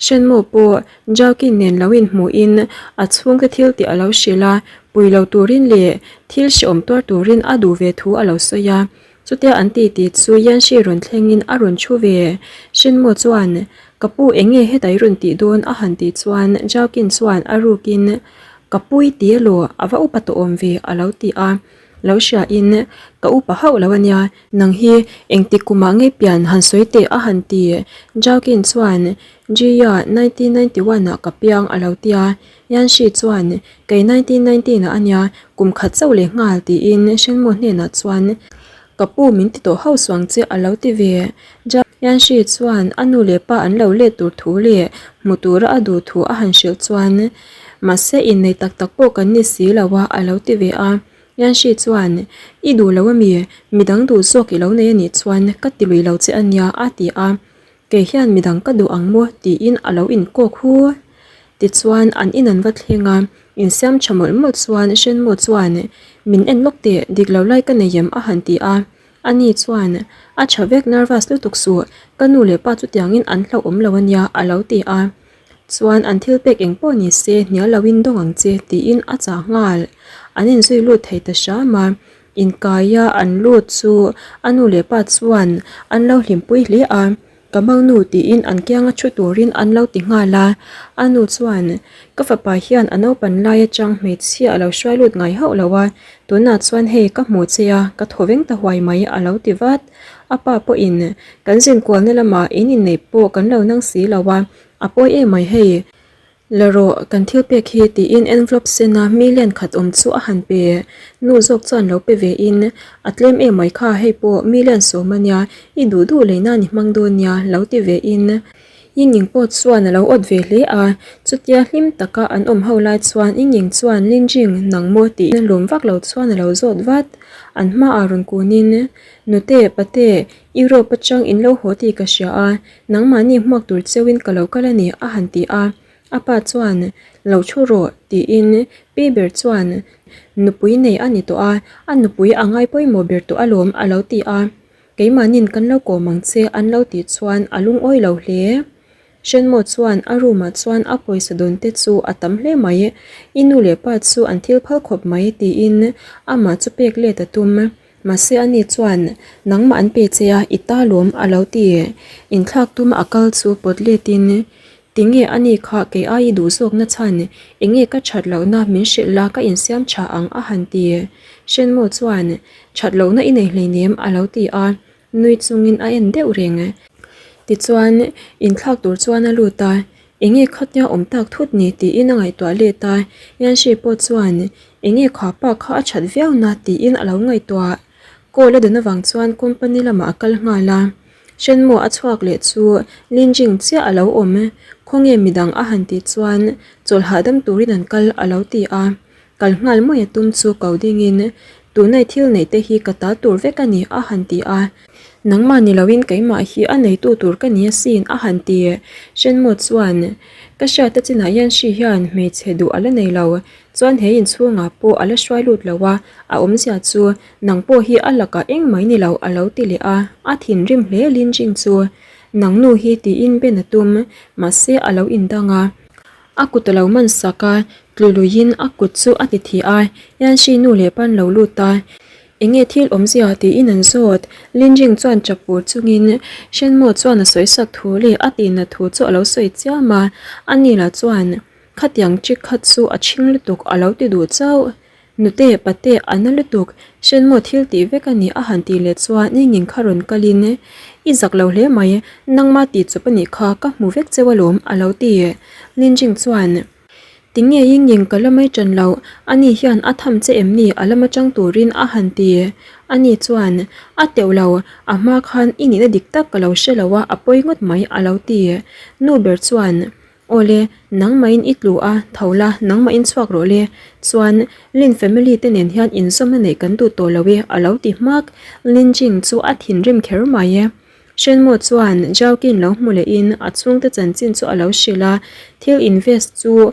Shenmo pawh Jaukin nen lo inhmuhin a chhungte thil tih a lo hrilh a, pui lo turin leh thil hrehawm tuar turin a duh ve thu a lo sawi a. Chutia an ti tih chu Yanshi rawn thlengin a rawn thu ve. Shenmo chuan, Ka pu eng nge heta i rawn tih dawn? a han tih chuan Jaukin chuan a rukin, Ka pu i ti elaw? A va upa tawh awm ve a lo ti a. Lo hria in, Ka upa hauh lo ania, nang hi engtik kumah ngei pian han sawi teh a han ti. Jaukin chuan, Jia, 1991 ah ka piang a lo tia. Yanshi chuan, Kei 1919 ah ania, kum khat chauh leh nghal tiin Shenmo hnenah chuan, Ka pu min ti tawh hauh suang che a lo ti ve. Yanshi chuan a nu leh pa an lo let tur thu leh hmu tura a duh thu a han hrilh chuan, Mahse innei tak tak pawh kan ni si lo a, a lo ti ve a. Yanshi chuan, I duh lo ami? Midang duh zawk i lo nei anih chuan ka ti lui lo che ania, a ti a. Kei hian midang ka duh ang maw? tiin a lo inkawk hu. Tichuan an in an va thleng a, insiam tha mawlh mawlh chuan Shenmo chuan, Min en lawk teh, dik lo lai ka nei em? a han ti a. Ani chuan, A tha vek nervous lutuk suh, ka nu leh pa chutiangin an hlauhawm lo ania a lo ti a. Chuan an thil pek eng pawh ni se hnial loin dawng ang che tiin a chah nghal. An inzui lut thei ta hram a, inkaia an lut chu a nu leh pa chuan an lo hlimpui hle a. Ka mangnu tiin an kianga thu turin an lo ti nghal a, a nu chuan ka fapa hian a naupan lai atang hmeichhia a lo hruai lut ngai hauh lo a, tunah chuan hei ka hmu che a, ka thaw veng ta huai mai a lo ti vat. A pa pawhin kan zinkualna lamah in inneih pawh kan lo nang si lo a, a pawi em mai hei. La rawh, kan thil pek hi tiin envelope sena million khat awm chu a han pe. Nu zawk chuan lo pe ve in, A tlem em mai kha hei pawh million sawm a nia, i duh duh lei nan i hmang dawn nia lo ti ve in. Yingying pawh chuan a lo awt ve hle a, chutia hlim taka an awm ho lai chuan Yingying chuan Linjing nang maw tiin lawm vak lo chuan a lo zawt vat. An hmaah rawn kunin, Nute, pate, Europe atang in lo haw tih ka hria a, Nangmahni hmuak tur cheuhin ka lo kal a ni, a han ti a. A pa chuan, Lo thu rawh, tiin pi ber chuan, Nupui nei a ni tawh a, a nupui a ngai pawimawh ber tawh alawm, a lo ti a. Keimahnin kan lo kawm ang che, an lo tih chuan a lungawi lo hle. Hrenmaw chuan a room ah chuan a pawisa dawn te chu a tam hle mai, I nu leh pa chu an thil phal khawp mai, tiin amah chu pek let a tum. Mahse ani chuan, Nangmah an pe che a, i ta lawm a lo ti. Inthlak tuma a kal chu pawt letin, Tinge ani kha kei ai i duh zawkna chhan, enge ka that lohna min hrilh la ka insiam tha ang a han ti. Hrenmaw chuan, That lohna i nei hleinem a lo ti a, nui chungin a en deuh reng. Tichuan, inthlak tur chuan a lut a, Enge khatia awm tak thut ni tiin a ngaihtuah let a, Yanshi pawh chuan enge kha pa kha a that viau na tiin a lo ngaihtuah. Call a dawn avang chuan company lamah a kal nghal a, Shenmue a chhuak leh chu Linjing chiah a lo awm, khawnge midang a han tih chuan chawlh hahdam turin an kal a lo ti a. Kal nghal mai a tum chu ko dingin, Tunai thil neih te hi ka ta tur vek a ni, a han ti a. Nangmah ni loin keimah hi a neitu tur ka ni asin, a han ti. Shenmo chuan, Ka hriat a chinah hian hri hian hmeichhe duh a la nei lo, chuan he inchhungah pawh a la hruai lut lo a, a awmzia chu nang pawh hi a lakah engmah i ni lo, a lo ti leh a. A thinrim hle Linjing chu, Nang nu hi tiin ben a tum, mahse a lo indang a. A kut a lo man sak a, tlu luiin a kut chu a ti thi a, Yanshi nu leh pan lo lut a, Enge thil awmzia tiin an zawt. Linjing chuan chap pur chungin Shenmo chuan a sawi sak thu leh a tihna thu chu a lo sawi chiam a, ani lah chuan khatiang trick kha chu a chhing lutuk a lo ti duh chauh. Nute, pate, a na lutuk, Shenmo thil tih vek a ni a han tih leh chuan Yingying kha rawn kalin, I zak lo hle mai, nangma tih chawp a nih kha, ka hmu vek cheu alawm, a lo ti. Linjing chuan, Tinge Yingying ka la mai ṭan loh, ani hian a tham che em ni a lama ṭang turin a han ti. Ani chuan, A teuh lo, a hma khan i nihna dik tak ka lo hre lo a, a pawi ngawt mai, a lo ti. Nu ber chuan, Awle, nangmahin i tlu a, tho la, nangmahin chhuak rawh le. Chuan, Lin family te nen hian inzawmna neih kan duh tawh lo e, a lo ti hmak. Lin Jing chu a thinrim kher mai e. Shenmo chuan Zhao Qin lo hmu lehin a chhungte chanchin chu a lo hrilh a, thil invest chu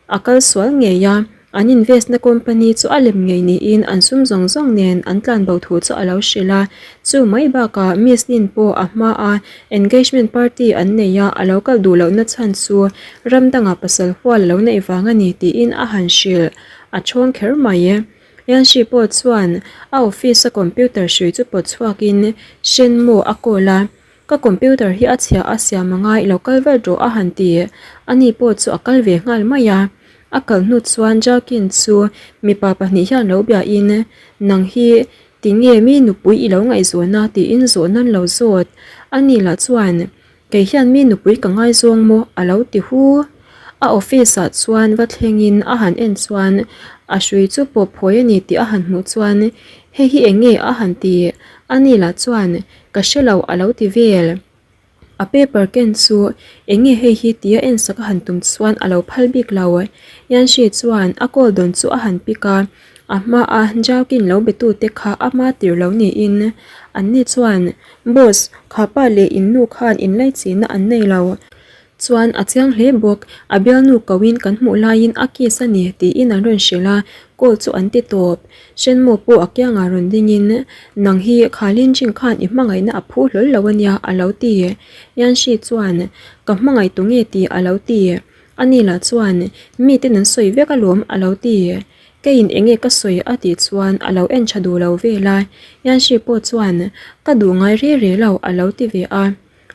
a kal sual ngei a. An invest na company chu a lem ngei niin an sum zawng zawng nen an tlan bo thu chu a lo hrilh a. Chu mai bakah Miss Lin pawh a hma a engagement party an nei a, a lo kal duh lohna chhan chu ram dangah pasal hual a lo neih vang a ni tiin a han hrilh. A chhawng kher mai. Yanshi pawh chuan a office a computer hrui chu pawt chhuakin Shenmo a call a. Ka computer hi a chhia a siam anga i lo kal vat rawh a han ti. Ani pawh chu a kal ve nghal mai a. A kal hnu chuan Jakin chu mipa pahnih hian lo biain, Nang hi tinge mi nupui i lo ngaihzawn a? tiin zawh nan lo zawt. Ani lah chuan, Kei hian mi nupui ka ngaizawng maw? a lo ti hu. A office ah chuan va thlengin a han en chuan a hrui chu pawp phawi a ni tih a han hmuh chuan, Hei hi eng nge? a han ti. Ani lah chuan, Ka hre lo a lo ti vel. A paper ken chu eng nge hei hi tia en sak a han tum chuan a lo phal bik lo. Yanshi chuan a call dawn chu a han pick a, a hma a Jaukin lo be tu te kha ama tir lo niin anni chuan Boss, kha pa leh in nu khan inlaichinna an nei lo. Chuan a chiang hle bawk, a bialnu ko in kan hmuh laiin a kiss a ni tiin an rawn hrilh a, call chu an ti tawp. Shenmo pawh a kiangah rawn dingin, Nang hi kha Linjing khan i hmangaihna a phu hlawl lo a nia a lo ti. Yanshi chuan, Ka hmangaih tu nge tih a lo ti. Ani lah chuan, Miten an sawi vek alawm a lo ti. Keiin enge ka sawi a tih chuan a lo en tha duh lo vel a, Yanshi pawh chuan, Ka duh ngai re re lo a lo ti ve a.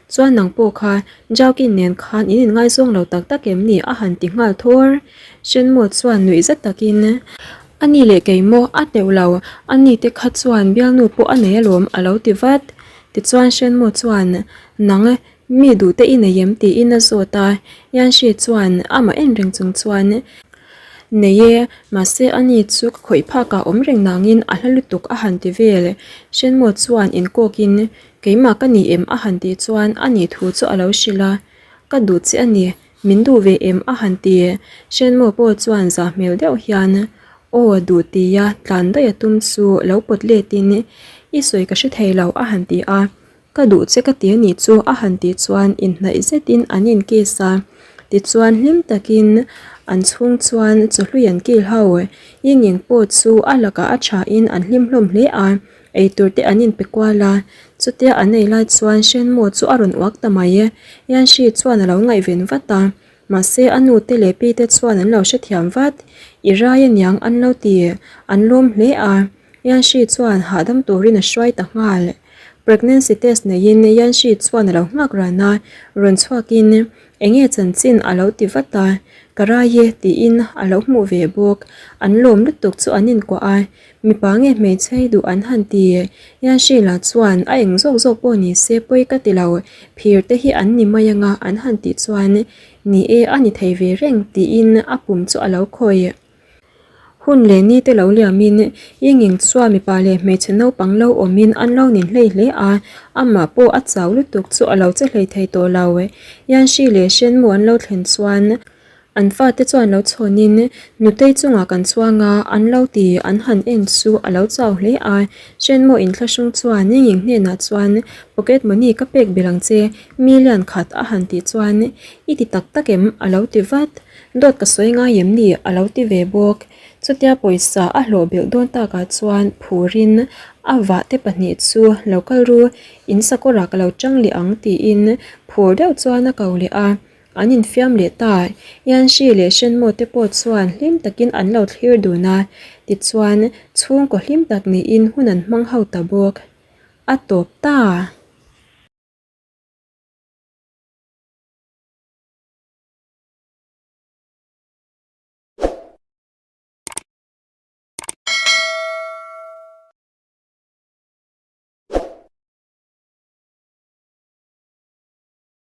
Chuan nang pawh kha Jaukin nen khan in inngaizawng lo tak tak em ni? a han ti nghal thawr. Shenmo chuan nuih zet takin, A ni leh kei maw? A teuh lo, a ni te kha chuan bialnu pawh a nei alawm a lo ti vat. Tichuan Shenmo chuan, Nang. Mi duh te i nei em? tiin a zawt a. Yanshi chuan amah en reng chung chuan, Nei e, mahse ani chu ka khawih phakah awm reng nangin a hla lutuk a han ti vel. Shenmo chuan inkawkin, Keimah ka ni em? a han tih chuan a nih thu chu a lo hrilh a. Ka duh che a ni, min duh ve em? a han ti. Shenmo pawh chuan zah hmel deuh hian, Aw duh tia tlan daih a tum chu lo pawt letin, I sawi ka hre thei lo a han ti a. Ka duh che ka ti a nih chu a han tih chuan inhnaih zetin an in kiss a, tichuan hlim takin an chhung chuan chawhlui an kil ho. Yingying pawh chu a lakah a thain an hlim hlawm hle a, eitur te an inpe kual a, chutia an ei lai chuan Shenmo chu a rawn uak ta mai. Yanshi chuan a lo ngaihven vat a, mahse a nu te leh pi te chuan an lo hrethiam vat, I rai aniang an lo ti, an lawm hle a. Yanshi chuan hahdam turin a hruai ta nghal. Pregnancy test neiin Yanshi chuan a lo nghak ran a, rawn chhuakin enge chanchin a lo ti vat a, Ka rai e tiin a lo hmuh ve bawk. An lawm lutuk chu an inkuah a, mipa nge hmeichhe duh an han ti. Yanshi lah chuan a eng zawk zawk pawh ni se pawi ka ti lo, phir te hi an ni mai anga an han tih chuan ni e a ni thei ve reng tiin a pum chu a lo khawih. Hun leh ni te lo liamin Yingying chuan mipa leh hmeichhe naupang lo awmin an lo nin hlei hle a, amah pawh a chau lutuk chu a lo che hlei thei tawh lo. Yanshi leh Shenmu an lo thlen chuan an fate chuan lo chhawnin Nutei chungah kan chuang a, an lo ti an han en chu a lo chau hle a. Shenmu inthlahrung chuan Yingying hnenah chuan Pocket money ka pek belh ang che, million khat a han tih chuan I ti tak tak em? a lo ti vat. Dawt ka sawi ngai em ni? a lo ti ve bawk. Chutia pawisa a hlawh belh dawn takah chuan phurin a vah te pahnih chu lo kal ru, in sakawrah ka lo chang leh ang tiin phur deuh chuan a ko leh a, an infiam leh ta. Yanshi leh Shenmo te pawh chuan hlim takin an lo thlir dun a, tichuan chhungkaw hlim tak niin hun an hmang ho ta bawk. A tawp ta.